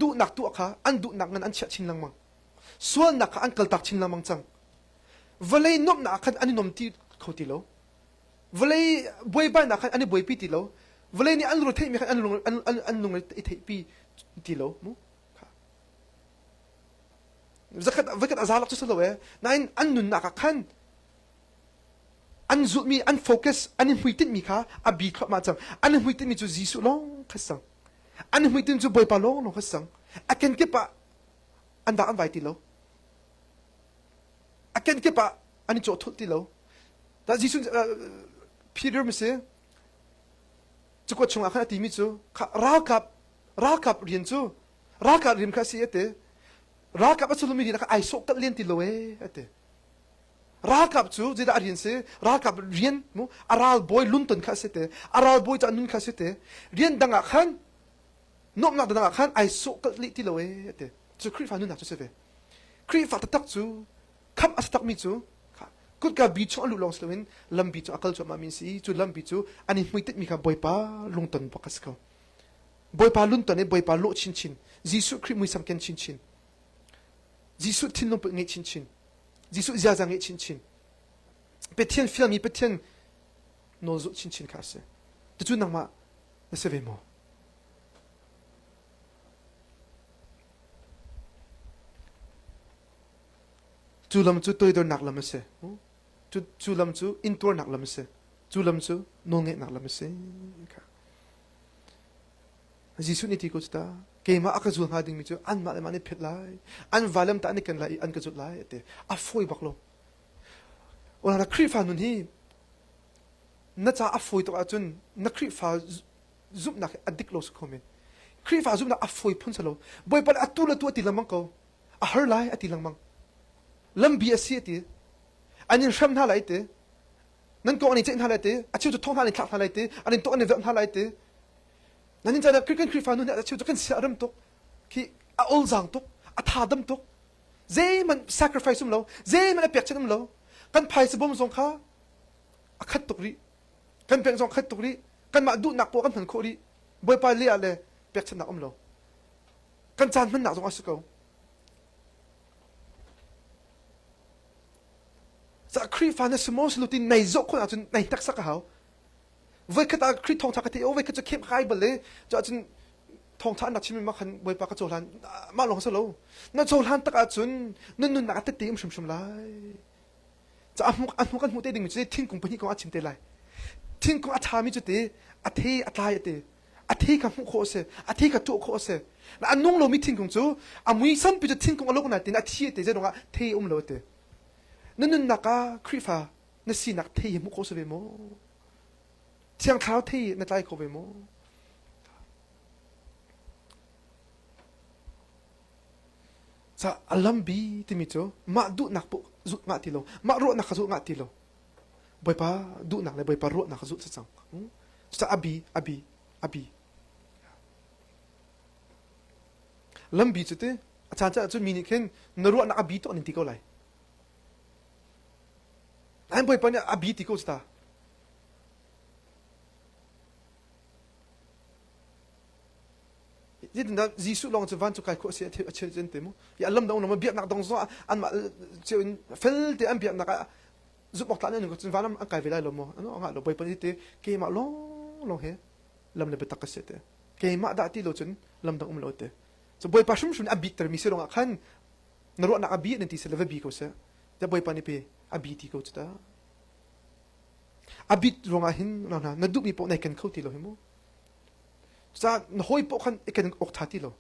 duhnak tuah kha an duhnak ngan an chiah chin lengmang. Sualnak kha an kaltak chin lengmang cang. Vawlei nuamhnak ah khan an i nuam ti kho ti lo. Vawlei buaibainak khan an i buaipi ti lo. Vawlei nih an lung theihmi khan an lung an, an, an lung i theihpi ti lo. Mu? Zakhat voikhat a za lak cu si lo ee. Nain an nunnak ah khan an zulhmi an focus an i hmuitinhmi kha a bi thluahmah cang an i hmuitinhmi cu Jesuh lawng kha si cang an i hmuitinh cu Bawipa lawng lawng kha si cang a kenkip ah an dah an vai ti lo a kenkip ah an i cawhthulh ti lo ta Jesuh Peter mi si cakuat chungah khan a timi cu kha ralkap ralkap rian cu ralkap rian kha a si a ti ralkap a sulmi rian kha ai sawh kalh len ti lo ee a ti Ralkap cu zeidah a rian si? Ralkap rian mu a ralbawi lunton kha a si te. A ralbawi cu a nun kha a si te. Rian dang ah khan nuamhnak dang ah khan ai sawh kalh lih ti lo ee ti. Cu Khrihfa nunnak cu si ve. Khrihfa taktak cu khamh a si takmi cu kha. Kutka bi chung a luh lawng si loin lambi cu a kal cuahmah mi an si i cu lambi cu an i hmuitinh mi kha Bawipa lungton bak a si ko. Bawipa lunton i Bawipa lawh chinchin, Jesuh Khrih muisam ken chinchin, Jesuh thinlung put ngeih chinchin, Jesuh ziaza ngeih chinchin, Pathian fialmi Pathian nawl zulh chinchin kha a si. Cucu nangmah na si ve maw? Cu lam cu toidornak lam a si. Cu, cu lam cu intuarnak lam a si. Cu lam cu nawlngeihnak lam a si. Jesuh nih ti ko cu ta keimah a ka zul hnga dingmi cu anmah le mah nih phet lai an valam ta an i ken lai i an ka zulh lai a ti a fawi bak lo Ola Khrihfa nun hi na ca a fawi tuk ahcun na Khrihfa zumhnak hi a dik lo si kho men Khrihfa zumhnak a fawi phun si lo Bawipa nih atu le tu a ti lengmang ko a har lai a ti lengmang lambi a si a ti an in hrem hna lai ti nan kong an in ceih hna lai ti a cheu cu thong hna an in thlak hna lai ti an in tuk an in velh hna lai ti nan in caan kan Khrihfa nu nih a cheu cu kan sia a rem tuk khi a olzaang tuk a tha dam tuk zeihmanh sacrifice um lo zeihmanh a pekchanh um lo kan phaisa bawm zong kha a khat tuk rih kan pek zong khat tuk rih kanmah duhnak poah kan hman khawh rih bawipa le ah le pekchanhnak um lo kan caan hmannak zong a si ko Ca Khrihfa na si maw si lo ti nei zawh khawh ahcun nei hneksak a hau. Voikhat ah Khrih thawngtha ka theih o voikhat cu khem kai bal le cu ahcun thawngtha an rak chim ma khan Bawipa ka cohlan mah lawng si lo. Na cohlan tak ahcun na nunnak a tette um hrimhrim lai. Ca a hmu a hmu kan hmuh te dingmi cu thingkung pahnih kong a chim te lai. Thingkung a ṭhami cu te a the a tlai a te. A the kha hmuh khawh a si. A the kha tuah khawh a si. A nung lomi thingkung cu a muisam pi cu thingkung a lok nain a thi te zeidong ah the um lo te. Na nunnak ah Khrihfa na sinak the hi hmuh khawh si ve maw? Thiang Thlarau the na tlai kho ve maw? Ca a lambi timi cu mah duhnak poh zulh ngah ti lo, mah ruahnak kha zulh ngah ti lo. Bawipa duhnak le Bawipa ruahnak kha zulh si cang. Cucaah a bi, a bi, a bi. Lambi cu ti a caan caan ahcun mi nih khin na ruahnak a bi tuk an in ti ko lai. Nain Bawipa nih a bi ti ko cu ta. Zeitindah Jesuh lawng cu vancung kai khawh a si a cheu cun te mu. Ya lam dang lawng biaknak dang zong anmah cio in fel te an biaknak ah zumh awk tlak an cun van an kai ve lai lo maw? Ano ngah lo Bawipa nih te keimah lawng lawng he lam le biatak ka si te. Keimah dah ti lo cun lam dang um lo te. So Bawipa hrimhrim a bit mi si lawng ah khan na ruahnak a bi nan ti se le va bi ko seh. Te Bawipa nih pe a bi ti ko cu ta. A bit ruangah hin na na duhmi paoh nai ken kho ti lo hi mu. Cucaah na hawi paoh khan i ken awk ṭha ti lo.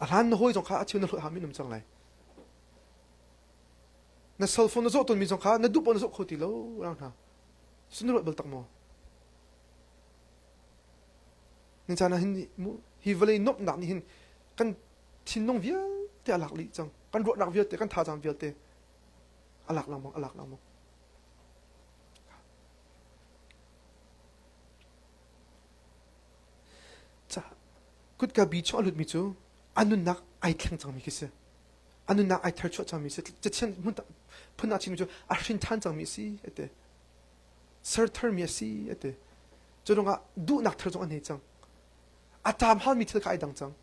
A hlan na hawi zong kha a cheu na hlawt hami um cang lai. Na cell phone na zoh tawnmi zong kha na duh paoh na zoh kho ti lo rang hna. Sun na ruat bal tak maw? Ni caan ah hin hi vawlei nuamhnak nih hin kan thinlung vialte a lak lih cang. Kan ruahnak vialte, kan thazaang vialte a lak lengmang, a lak lengmang. Kutka bi chung a lutmi cu a nunnak ai thleng cangmi khi si. A nunnak ai tharchuah cangmi si. Cathiang phun ah chimmi cu a hrin ṭhan cangmi a si a ti. Ser tharmi a si a ti. Cu ruangah duhnak thar zong a nei cang. A ṭam halmi thil kha ai dang cang.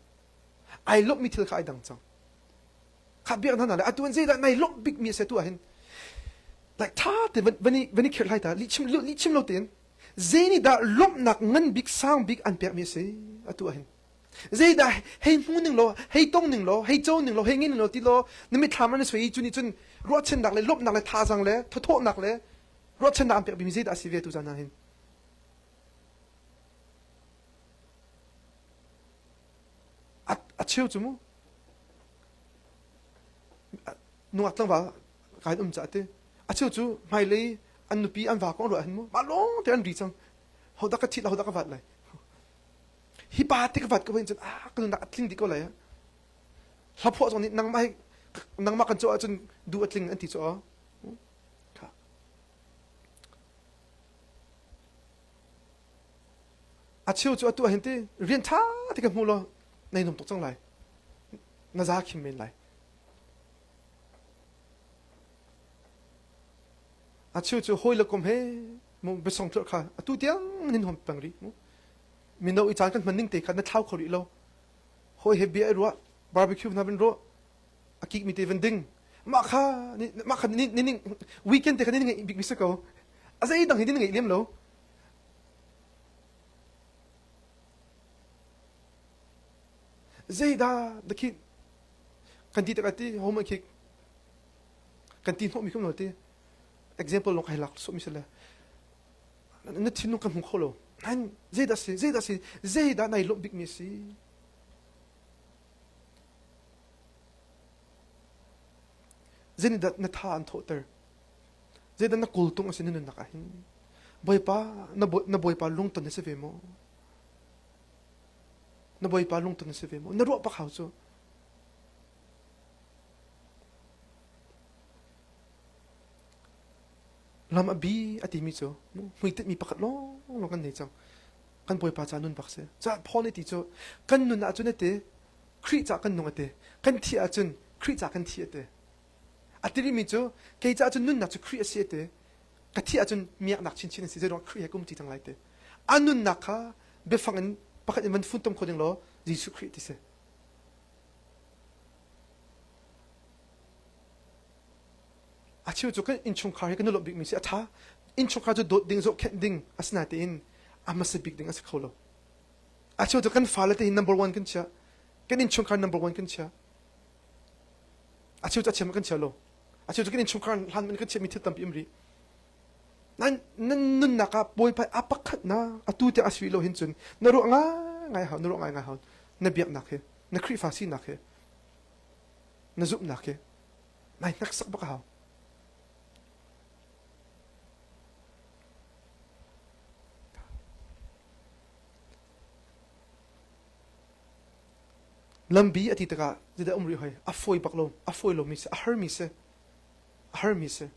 Ai lawmhmi thil kha ai dang cang. Kha biak hna le atu an zeidah nai lawmh bikmi a si tu ah hin like ṭha te van i van i khirh hlai ta lihchim lihchim lo tein zei nih dah lawmhnak ngan bik sang bik an pekmi a si atu ah hin zeidah hei hmu ning law hei tong ning law hei co ning law hei ngei ning law ti law na mitthlam an sui cu nih cun ruahchannak le lawmhnak le thazaang le thawthawhnak le ruahchannak an pek bimi zeidah a si ve tu zan ah hin a cheu cu mu nungak tlangval kai um ca te a cheu cu hmailei an nupi an va kong ruah hin mu mah lawng te an ri cang hodah ka thit hodah ka vat lai hi pa te ka vat ko hin cun ah ka nunnak a tling dih ko lai hla phuah zong nih nangmah nangmah kan cawh ahcun duh a tling an ti cu a cheu cu atu ah hin ti rian ṭha te ka hmu law nei num tuk cang lai na za khim men lai. A cheu cu hawi le kom he mu biasong tlorh kha atu tiang nin hom peng rih mu. Mino i caan kan hman ning te kha na thlau kho rih lo. Hawi he bia i ruah, barbecue hna van ruah, a kik mi te van ding. Mah kha mah kha ni ni weekend te kha ni ngeih bik mi si ko. A zei dang hi ni ngeih lem lo. Zeidah na khi kan ti tak ti home khi kan ti hnawh mi kum lo ti example lawng kai lak sawh mi si le na thinlung kan hmu kho lo nan zeidah si zeidah si zeidah nai lawmh bik mi si zeidah na tha an thawhter zeidah na kawltung a si na nunnak ah hin bawipa na na bawipa lungton na si ve maw na bawipa lungton na si ve maw na ruah pak hau cu Lam a bi a timi cu hmuitinh pakhat lawnglawng kan nei cang. Kan Bawipa ca nun bak si. Ca Paul nih ti cu kan nun ahcun a ti Khrih ca kan nung a ti. Kan thih ahcun Khrih ca kan thi a ti. A ti rihmi cu kei caah cun nunnak cu Khrih a si a ti. Ka thih ahcun miaknak chinchin a si. Zeiruang Khrih he ka um ti cang lai ti. A nunnak kha biafang in pakhat in van funtom kho ding law Jesuh Khrih ti si. A cheu cu kan innchungkhar hi kan i lawmh bikmi si a ṭha. Innchungkhar cu dawt ding, zohkhenh ding asinain a hmasa bik ding a si kho lo. A cheu cu kan fale te hi number one kan chiah. Kan innchungkhar number one kan chiah. A cheu cu a chiam kan chia lo. A cheu cu kan innchungkhar hlan in kan chiahmi thil tampi um rih. Nan nan nunnak ah Bawipa a pakhat na atu tiang a si lo hin cun na ruah ngai hau na ruah ngai ngai hau na biaknak hi na Khrihfa sinak hi na zumhnak hi nai hneksak bak a hau. Lambi a ti tikah zeidah um rih hoi a fawi bak lo a fawi lomi si a harmi si a harmi si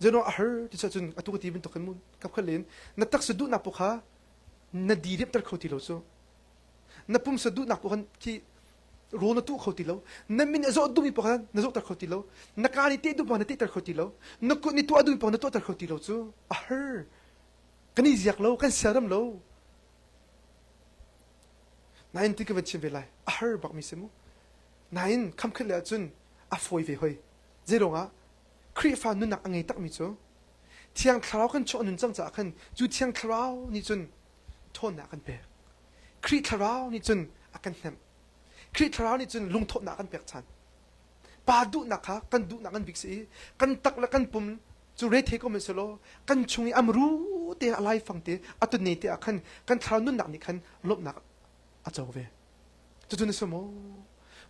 Zeiruang a har ti cun atu ka ti bantuk in mun kap khat len na taksa duhnak paoh kha na di riamter kho ti lo cu na pumsa duhnak paoh khan khi rawl na tuh kho ti lo na min a zawh duhmi paoh khan na zawhter kho ti lo na kaa nih teh duh paoh na tehter kho ti lo na kut nih tuah duhmi paoh na tuahter kho ti lo cu a har kan i ziak lo kan siaram lo nain ti ka van chim ve lai a har bak mi si mu nain khamkhat le ahcun a fawi ve hoi zeiruangah Khrihfa nunnak a ngei takmi cu Thiang Thlarau kan chuah nun cang caah khan cu Thiang Thlarau nih cun ṭhawnnak kan pek. Khrih Thlarau nih cun a kan hnemh. Khrih Thlarau nih cun lungthawhnak kan pek ṭhan. Pa duhnak kha kan duhnak kan bik si i kan tak le kan pum cu rethei ko hmanhsehlaw kan chung i amru te a laifang te a tunne te ah khan kan thlarau nunnak nih khan lawmhnak a co ve. Cucu na si maw?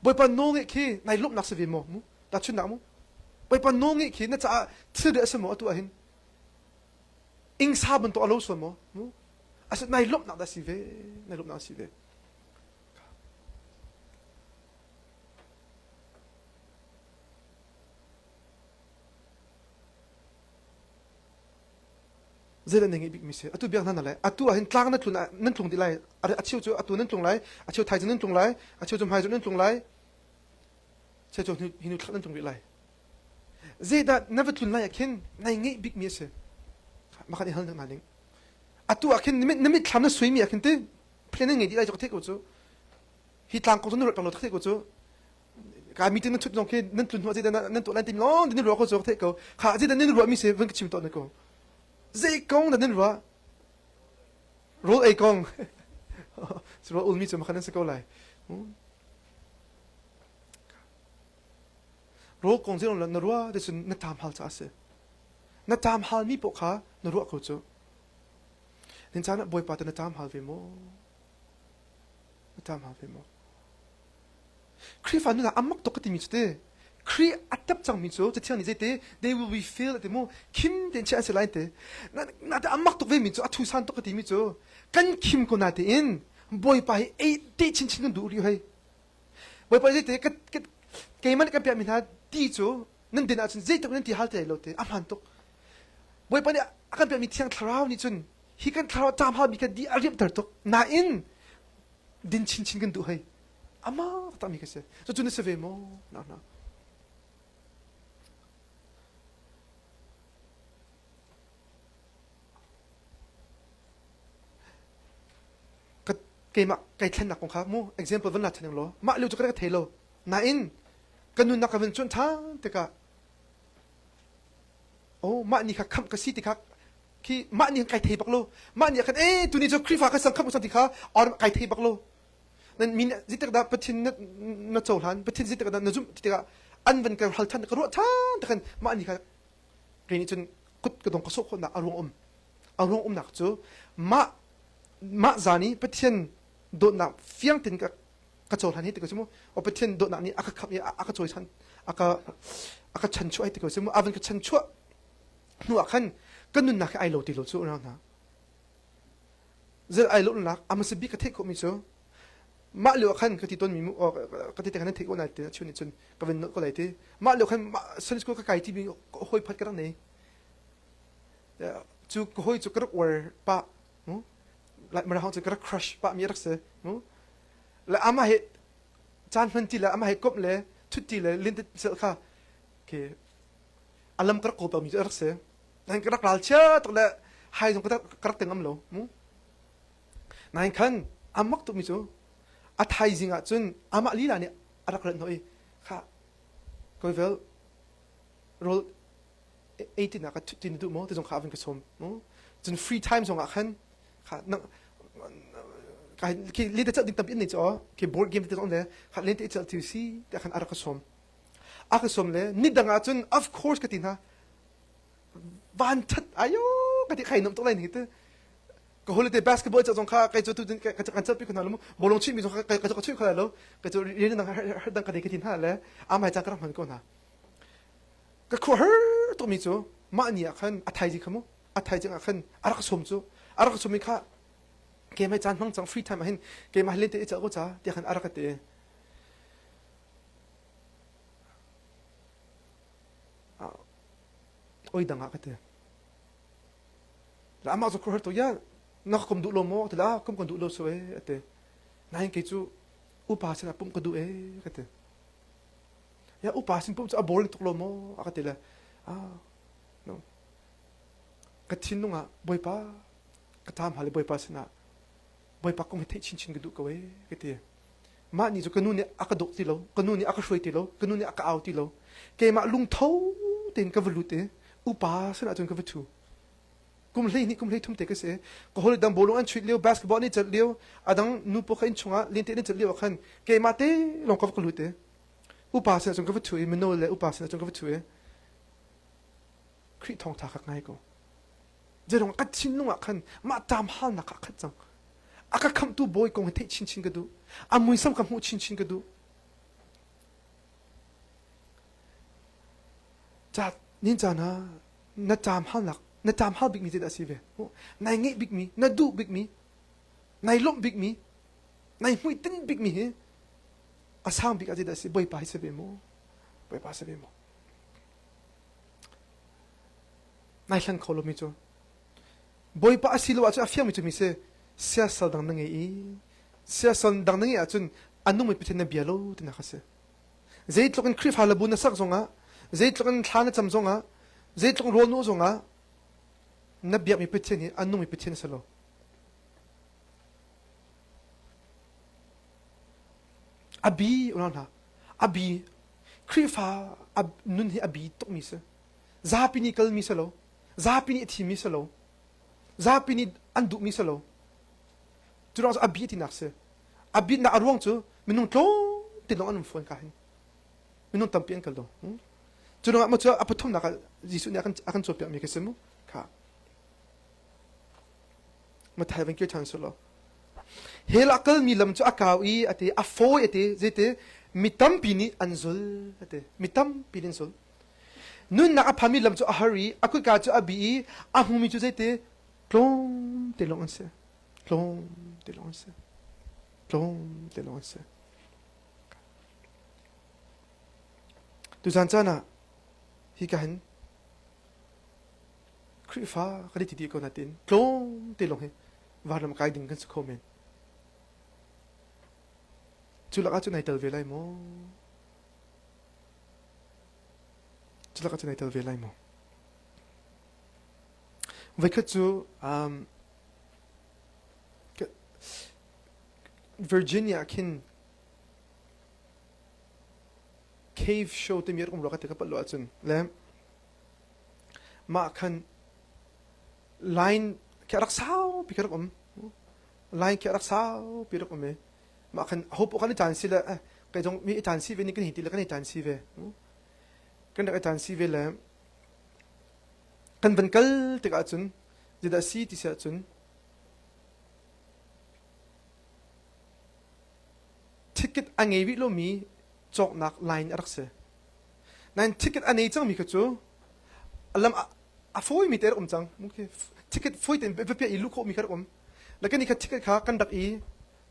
Bawipa nawl ngeih khi nai lawmhnak si ve maw? Mu tahchunhnak mu. Bawipa nawl ngeih khi na caah thilri a si maw atu ah hin? Ingsa bantuk a lo sual maw? Mu Asi nai lawmhnak dah si ve? Nai lawmhnak si ve. Zeidah na ngeih bikmi si? Atu biak hna na lai. Atu ah hin tlang na tlun nan tlung dih lai. A cheu cu atu nan tlung lai, a cheu thaizing nan tlung lai, a cheu cu hmaizarh nan tlung lai, cheu cu hinu thla nan tlung rih lai. Zeidah na va tlun lai ah khin nai ngeih bikmi a si? Makhan i hal hna ning. Atu ah khin na mitthlam na suimi ah khin ti plan nan ngei dih lai cu ka theih ko cu. Hi tlang kong cu na ruat peng lo ka theih ko cu. Ka meeting nan thut zong khi nan tlun hnu ah zeidah nan tuah lai ti lawng nan ruah ko cu ka theih ko. Kha zeidah nan ruahmi si van ka chim tawn ko. Zei kong dah nan ruah? Rawl ei kong. Rawl ulmi cu makhan nan si ko lai. Rawl kong zei na ruah ti cun na ṭam hal caah a si. Na ṭam halmi paoh kha na ruah ko cu. Nin caan ah Bawipa te na ṭam hal ve maw? Na ṭam hal ve maw? Khrihfa nun ah a mak tuk ka timi cu ti Khrih a tap cangmi cu Cathiang nih zeiti they will be filled ti mu khim tein chiah an si lai ti na te a mak tuk vemi cu a thusan tuk ka timi cu kan khim ko na tein Bawipa hi ei te chinchin kan duh rih hoi Bawipa zeiti keimah nih kan piahmi hna ti cu nan din ahcun zeitluk nan ti hal ti lai lo ti a hmaan tuk Bawipa nih a kan piahmi Thiang Thlarau nih cun hi kan thlarau ṭam halmi kha di a riamhter tuk nain din chinchin kan duh hei ama takmi ka si cucu na si ve maw na na. Keimah kai thlennak kong kha mu example van la than law mah lio cu ka thei lo. Nain ka nunnak ka van cuan ṭhan tikah oh mah ni kha khamh ka si ti kha khi mah ni kai thei bak lo. Mah ni ah khan eh tuni cu Khrihfa ka sang khamh ka sang ti kha or kai thei bak lo. Nan min zeitik dah Pathian na, na cohlan Pathian zeitik dah na zumh ti tikah an van ka hal than ka ruah than takhan mah ni kha kei nih cun kut ka dong ka sawh khawhnak a ruang um a ruang umnak cu mah mah zan i Pathian dawtnak fiang tein ka ka cohlan hi ti ko si mu o Pathian dawtnak nih a ka khamh i a ka cawisan a ka a ka chanchuah hi ti ko si mu a van ka chanchuah hnu ah khan ka nunnak hi ai lo ti lo cu unau hna zel ai lo nak a hmasa bik ka theih khawhmi cu mah lio ah khan ka ti tawnmi mu ka ti te khan nan theih ko nai ti chun nih cun ka van nolh ko lai ti mah lio khan Sunday school ka kai ti mi hawi phat ka rak nei cu ka hawi cu ka rak uar pah mu like mara cu ka rak crush pah mi rak si mu le amah he caan hman ti le amah he komh le thut ti le lin sel kha ke alam ka rak kawl mi cu rak si nan ka rak ral chia tuk le hai zong ka rak tengam lo mu nain khan amak tukmi cu a thaizing ah cun amah lila nih a rak rat hnawh i kha koivel rawl ei tinak ka thut ti na duh maw ti zong kha a van ka sawm mu cun free time zong ah khan kha nang khi lente celh ding tampi an nei cu khi board game te zong le kha lente i celh ti si tiah khan a rak ka sawm a ka sawm le ni dang ah cun of course ka ti hna van that ayo ka ti khai nom tuk lai ni te ka holiday basketball cha zong kha kai chu tu ka kan chat pi khna lo bolong chi mi zong kha ka ka chui kha lo ka chu rian dang har dang ka de ka tin ha le a mai cha ka rak man ko na ka khu har to mi chu ma ni ah khan a thai ji khamu a thai jing ah khan a rak som chu a rak som mi kha ke mai chan hmang chang free time ah hin ke ma len te cha ko cha ti khan a rak te oi dang ah ka ti la amah cu khuahar to ya na ka kom duh lo maw ti la kom kan duh lo so e ate nain kei cu upa sin ah pumh ka duh e ka ti ya upa sin pumh cu a boring tuk lo maw a ka ti le ah no ka thinlung ah bawipa ka tam hal bawipa sinah bawipa kong hi theih chinchin ka duh ko e ka ti Mah ni cu ka nu nih a ka dawk ti lo, ka nu nih a ka hruai ti lo, ka nu nih a ka au ti lo. Keimah lungtho tein ka va lut i upa sinah cun ka va ṭhu. Kum 12 kum 13 te ka si. Ka hawi dang bawlung an chuih lio, basketball an i celh lio, a dang nu pawl kha inn chungah lente an i celh lio ah khan keimah te lawng ka va ka lut i upa sinah cun ka va ṭhu i mino le upa sinah cun ka va ṭhu i Khrih thawngṭha kha ngai ko. Zeirong ka thinlung ah khan mah ṭam halnak ah khat cang. A ka khamhtu bawi kong hi theih chinchin ka duh. A muisam ka hmuh chinchin ka duh. Ca nin caan ah na ṭam halnak na ṭam hal bikmi zeidah a si ve? Nai ngeih bikmi, na duh bikmi, nai lawmh bikmi, nai hmuitinh bikmi hi a sang bik ah zeidah a si? Bawipa hi si ve maw? Bawipa si ve maw? Nai hlan kho lomi cu Bawipa a si lo ahcun a fiangmi cu mi si siasal dang na ngei i siasal dang na ngeih ahcun a nungmi Pathian na bia lo tinak a si. Zeitluk in Khrihfa labu na sak zongah, zeitluk in thla na cam zongah, zeitluk in rawl nu zongah na biakmi Pathian hi a nungmi Pathian a si lo. A bi unau hna, a bi Khrihfa nun hi a bi tukmi si. Zapi nih kalmi si lo. Zapi nih a thimmi si lo. Zapi nih an duhmi si lo. Cu ruang cu a bi tinak si. A bitnak a ruang cu minung tlawm te lawng an um fawn ka hin. Minung tampi an kal lo. Cu ruangah maw cu a pathumnak ah Jesuh nih a kan a kan cawnpiakmi ka si mu. Kha. Mathai van kir ṭhan sulaw. Hell ah kalmi lam cu a kau i a ti a fawi a ti zeiti mi tampi nih an zul a ti mi tampi nih an zul. Nunnak a phami lam cu a har i a kutka cu a bi i a hmumi cu zeiti tlawm te lawng an si. Tlawm te lawng an si. Tlawm te lawng an si. Tuzan caan ah hika hin Khrihfa kan i ti dih ko natin tlawm te lawng hi vanram kai ding kan si kho men. Cu lakah cun ai tel ve lai maw? Cu lakah cun ai tel ve lai maw? Voikhat cu um, Virginia khin cave show timi rak um rua ka ti ka palh lo ahcun le mah khan line khi a rak saupi khi rak um line khi a rak saupi rak um i mah khan hope kan i caan si le eh, kei zong mi i caan si ve ni kan hi ti le kan i caan si ve kan rak i caan si ve le kan van kal tikah cun zeidah si ti si ahcun ticket a ngei rih lomi cawknak line a rak si. Nain ticket a nei cangmi kha cu lam a fawimi te rak um cang. Ticket fawi tein va piah i luh khawhmi kha rak um. Le kan i kha ticket kha kan rak i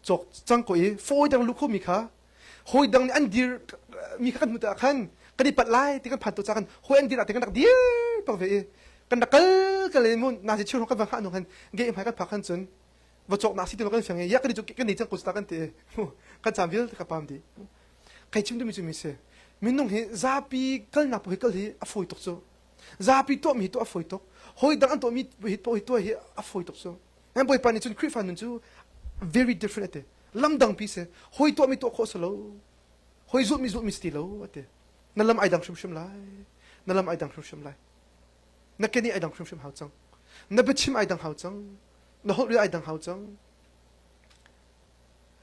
cawk cang ko i fawi dang luh khawhmi kha hawi dang nih an dir mi kha kan hmuh tikah khan kan i palh lai ti kan phan to ca kan hawi an dir ah te kan rak dir bak ve i kan rak kal kal i mun na si chiu kan va hngah nu khan ge hmai kan phak khan cun va cawknak si ti kan fiang i ya kan i kan i cang ko kan ti kan cam vialte ka pam di kai chim dumi cu mi si minung hi zapi kalnak hi kal hi a fawi tuk cu zapi tuah mi hi tuah a fawi tuk hawi dang an tuah mi hi tuah hi tuah hi a fawi tuk cu nan bawipa nih cun Khrihfa nun cu very different ate lam dang pi si hawi tuah mi tuah khawh si lo hawi zulh mi zulh mi si ti lo ate na lam ai dang hrimhrim lai na lam ai dang hrimhrim lai na keni ai dang hrimhrim hau cang na biachim ai dang hau cang na holh ai dang hau cang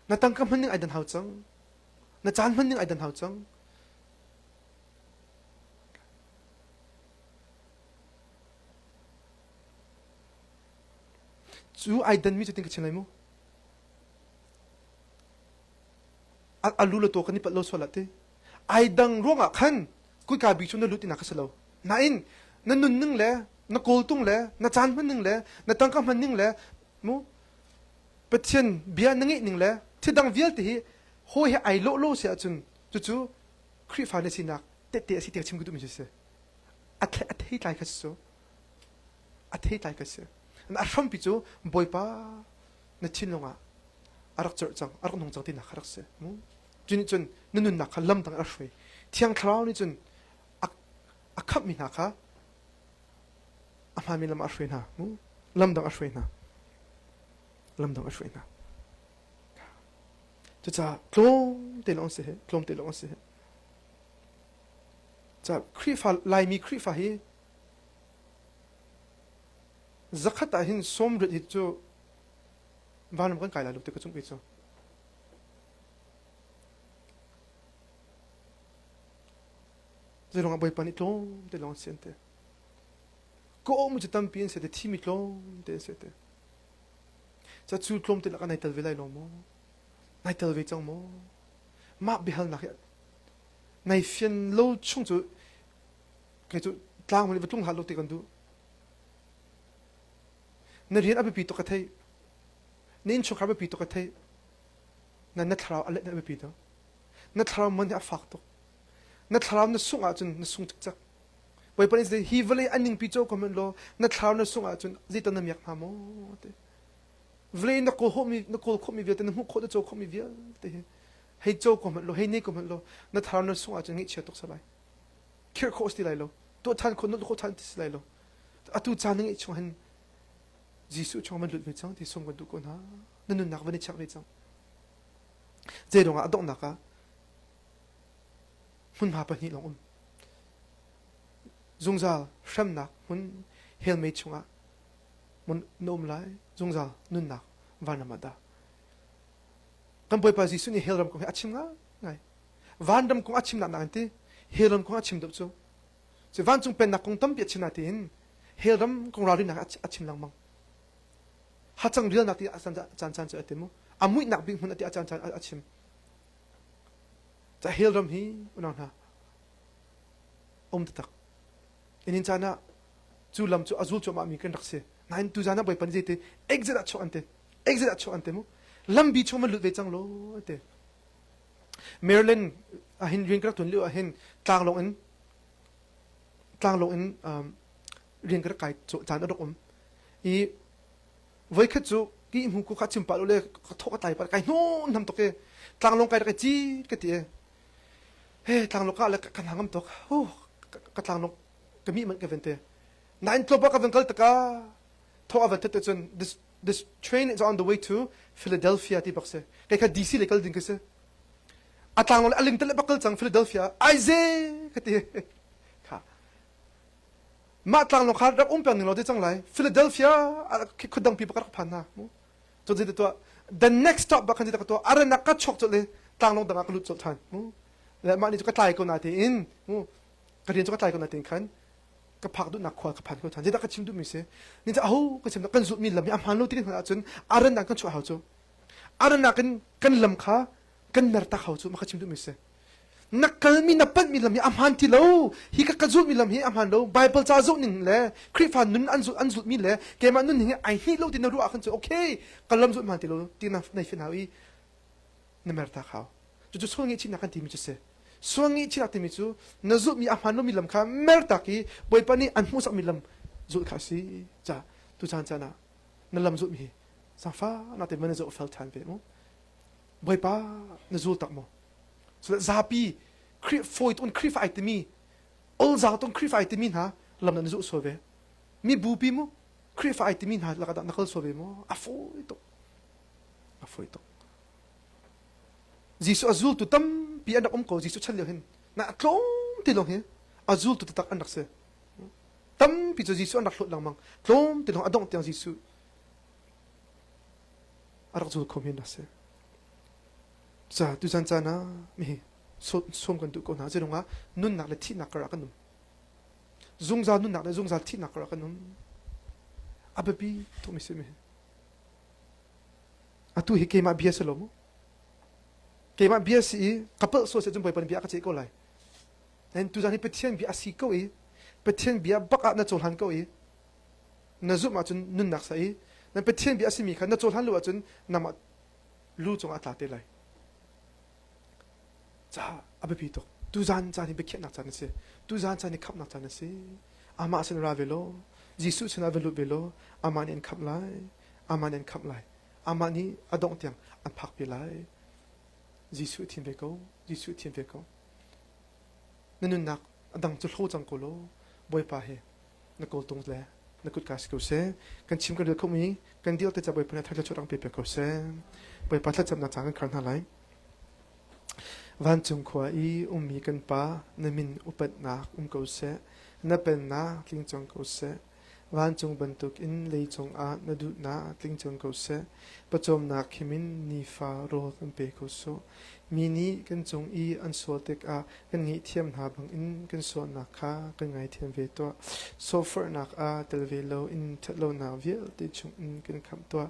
na tangka hman ning ai dan hau cang na caan hman ning ai dan hau cang cu ai dan mi cu tin ka chim lai mu a lu le to kan i palh lo sual ah ti ai dang ruangah khan kuika bi cu na lut ina kha si lo nain na nunning le na kawltung le na caan hmanning le na tangka hmanning le mu Pathian bia na ngeih ning le thildang vialte hi hawi he ai lawh lo si ahcun cucu Khrihfa na sinak tehte a si tiah chim ka duhmi cu si. A a theitlai kha si cu. A theitlai kha si. A hrampi cu Bawipa na thinlung ah a rak corh cang, a rak nung cang tinak kha rak si. Mu. Cu nih cun na nunnak kha lam dang a hruai. Thiang Thlarau nih cun a, a khamhmi hna kha a hmaanmi lam ah a hruai hna. Mu. Lam dang a hruai hna. Lam dang a hruai hna. Cucaah tlawm te lawng si he, tlawm te lawng si he. Ca Khrihfa Laimi Khrihfa hi zakhat ah hin sawmriat hi cu vanram kan kai lai lo ti ka chung kei cu. Zeiruangah Bawipa nih tlawm te lawng si an ti. Ka awmi cu tampi an si te, thimi tlawm te an si te. Ca cu tlawm te lakah nai tel ve lai lo maw? Nai tel ve cang maw? Mah biahalnak hi nai fian lo chung cu kei cu tlang va tlung hlah lo ti kan duh. Na rian a biapi tuk ka theih. Na innchungkhar biapi tuk ka theih. Na na thlarau a let na biapi tuk. Na thlarau man hi a fak tuk. Na thlarau na sungh ahcun na sung cikcek. Bawipa nih hi vawlei an ningpi co ko hmanh law na thlarau na sungh ahcun zeitan na miak hnga maw ti. Vawlei na kawl khawhmi na kawl khawhmi vialte na hmuh khawh na co khawhmi vialte hi hei co ko hmanh law hei nei ko hmanh law na thlarau na sungh ahcun ngaihchia tuk salai. Khirh khawh si ti lai lo. Tuah ṭhan khawh nolh khawh ṭhan ti si lai lo. Atu caan na ngeih chung hin Jesuh chung van lut ve cang ti sung kan duh ko hna. Na nunnak van i check ve cang. Zei ruangah a donghnak ah hmunhma pahnih lawng um. Zungzal hremnak hmun hell mei chungah mun na um lai zungzal nunnak vanram ah dah. Kan Bawipa Jesuh nih hell ram kong hi a chim ngai. Vanram kong a chim nak an ti hell ram kong a chim deuh cu. Cu vancung pennak kong tampi a chim na tiin hell ram kong ralrinnak a chim lengmang. Hacang rialnak ti a caan caan cu a ti mu. A muihnak bik hmun a ti a caan caan a chim. Ca hell ram hi unau hna um taktak. Inin caan ah cu lam cu a zul cuahmah mi kan rak si. Nain tu zan ah Bawipa nih zeiti exit ah chuak an ti. Exit ah chuak an ti mu. Lambi chung man lut ve cang lo an ti. Maryland ah hin rian ka rak tuan lio ah hin tlanglawng in tlanglawng in um, rian ka rak kai caan a rak um. I voikhat cu ki hmu ku kha chim pah lo le ka thawk ka tlai pah kai hnawn nam tuk i tlanglawng kai rak i cit ka ti i he tlanglawng ka le ka hna ngam tuk hu ka tlanglawng ka mi man ka ven te nain tlawp ka van kal taka thawk a van that te cun this. This train is on the way to Philadelphia ti bak si. Kei kha DC le kal ding ka si. A tlang le a ling tele bak kal cang Philadelphia. Ai ze ka ti. Kha. Mah tlang lawng kha rak um peng ning lo ti cang lai. Philadelphia khudang pi bak rak phan na. Cu ti tuah the next stop bak khan ti ka tuah aranak ka chok chol le tlang lawng dang ah ka lut chol than. Le mah ni cu ka tlai ko na tiin ka rian cu ka tlai ko na tiin khan ka phak duhnak khua ka phan ko than. Zeidah ka chim duhmi si? Ni cu aho ka chim kan zulhmi lam hi a hmaan lo ti kan hngalh ahcun arannak kan chuah hau cu. Arannak in kan lam kha kan mer tak hau cu ma ka chim duhmi si. Na kalmi na panhmi lam hi a hmaan ti lo. Hi ka ka zulhmi lam hi a hmaan lo. Bible ca zulh ning le Khrihfa nun an zulh an zulhmi le keimah nun ning hi ai hnih lo ti na ruah ahkhan cu okay ka lam zulh hmaan ti lo ti na nei fin hau i na mer tak hau. Cucu sual ngaihchihnak kan timi cu si. Sual ngaihchihnak timi cu na zulhmi a hmaan lomi lam kha mertak i Bawipa nih an hmuhsakmi lam zulh kha a si. Ca tuchan caan ah na lam zulhmi hi zaangfahnak tein na zoh fel ṭhan ve mu. Bawipa na zul tak maw? Cule zapi Khrih fawi tun Khrihfa ai timi olzaang tun Khrihfa ai timi hna lam na zulh sual ve. Mi bupi mu Khrihfa ai timi hna lakah dah na kal sual ve maw? A fawi tuk. A fawi tuk. Jesuh a zultu tampi an rak um ko Jesuh chan lio hin na tlawm ti lawng hi a zultu taktak an rak si tampi cu Jesuh an rak hlawt lengmang tlawm ti lawng a dongh tiang Jesuh a rak zul khomi an rak si ca tuzan caan ah mi sawm kan duh ko hna zeiruang ah nunnak le thihnak karah kan um zungzal nunnak le zungzal thihnak karah kan um a biapi tukmi si mi Atu hi keimah bia si lo mu. Keimah bia si i ka palh sual si cun Bawipa nih bia a ka ceih ko lai. Nain tuzan hi Pathian bia a si ko i Pathian bia bak ah na cohlan ko i na zumh ahcun nunnak sa i na Pathian bia a simi kha na cohlan lo ahcun nangmah lu cungah a tla te lai. Ca a biapi tuk. Tuzan caan hi biakhiahnak caan a si. Tuzan caan hi khamhnak caan a si. Amah sin ra ve law, Jesuh sinah va lut ve law, amah nih an khamh lai. Amah nih an khamh lai. Amah nih a dongh tiang an phakpi lai. Jesuh thim ve ko. Jesuh thim ve ko. Na nunnak a dang cu hlo cang ko law Bawipa he na kawltung le na kutka si ko seh. Kan chim kan rel khomi kan dil te ca Bawipa nih thar chuah pe pe ko seh. Bawipa thlacamnak caan kan khar hna lai. Vancung khua i ummi kan Pa, na min upatnak um ko seh. Na pennak tling cang ko seh. Vancung bantukin leicung ah na duhnak tling cang ko seh. Pawcawmnak khimin nifa rawl kan pe ko sawh. Mi nih kan cung i an sual tikah kan ngaihthiam hna bangin kan sualnak kha kan ngaithiam ve tuah. Sawhforhnak ah tel ve loin ṭhatlonak vialte chungin kan khamh tuah.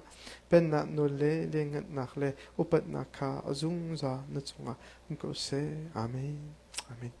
Pennak nawl le lianngannak le upatnak kha a zungzal na cungah um ko seh. Amen. Amen.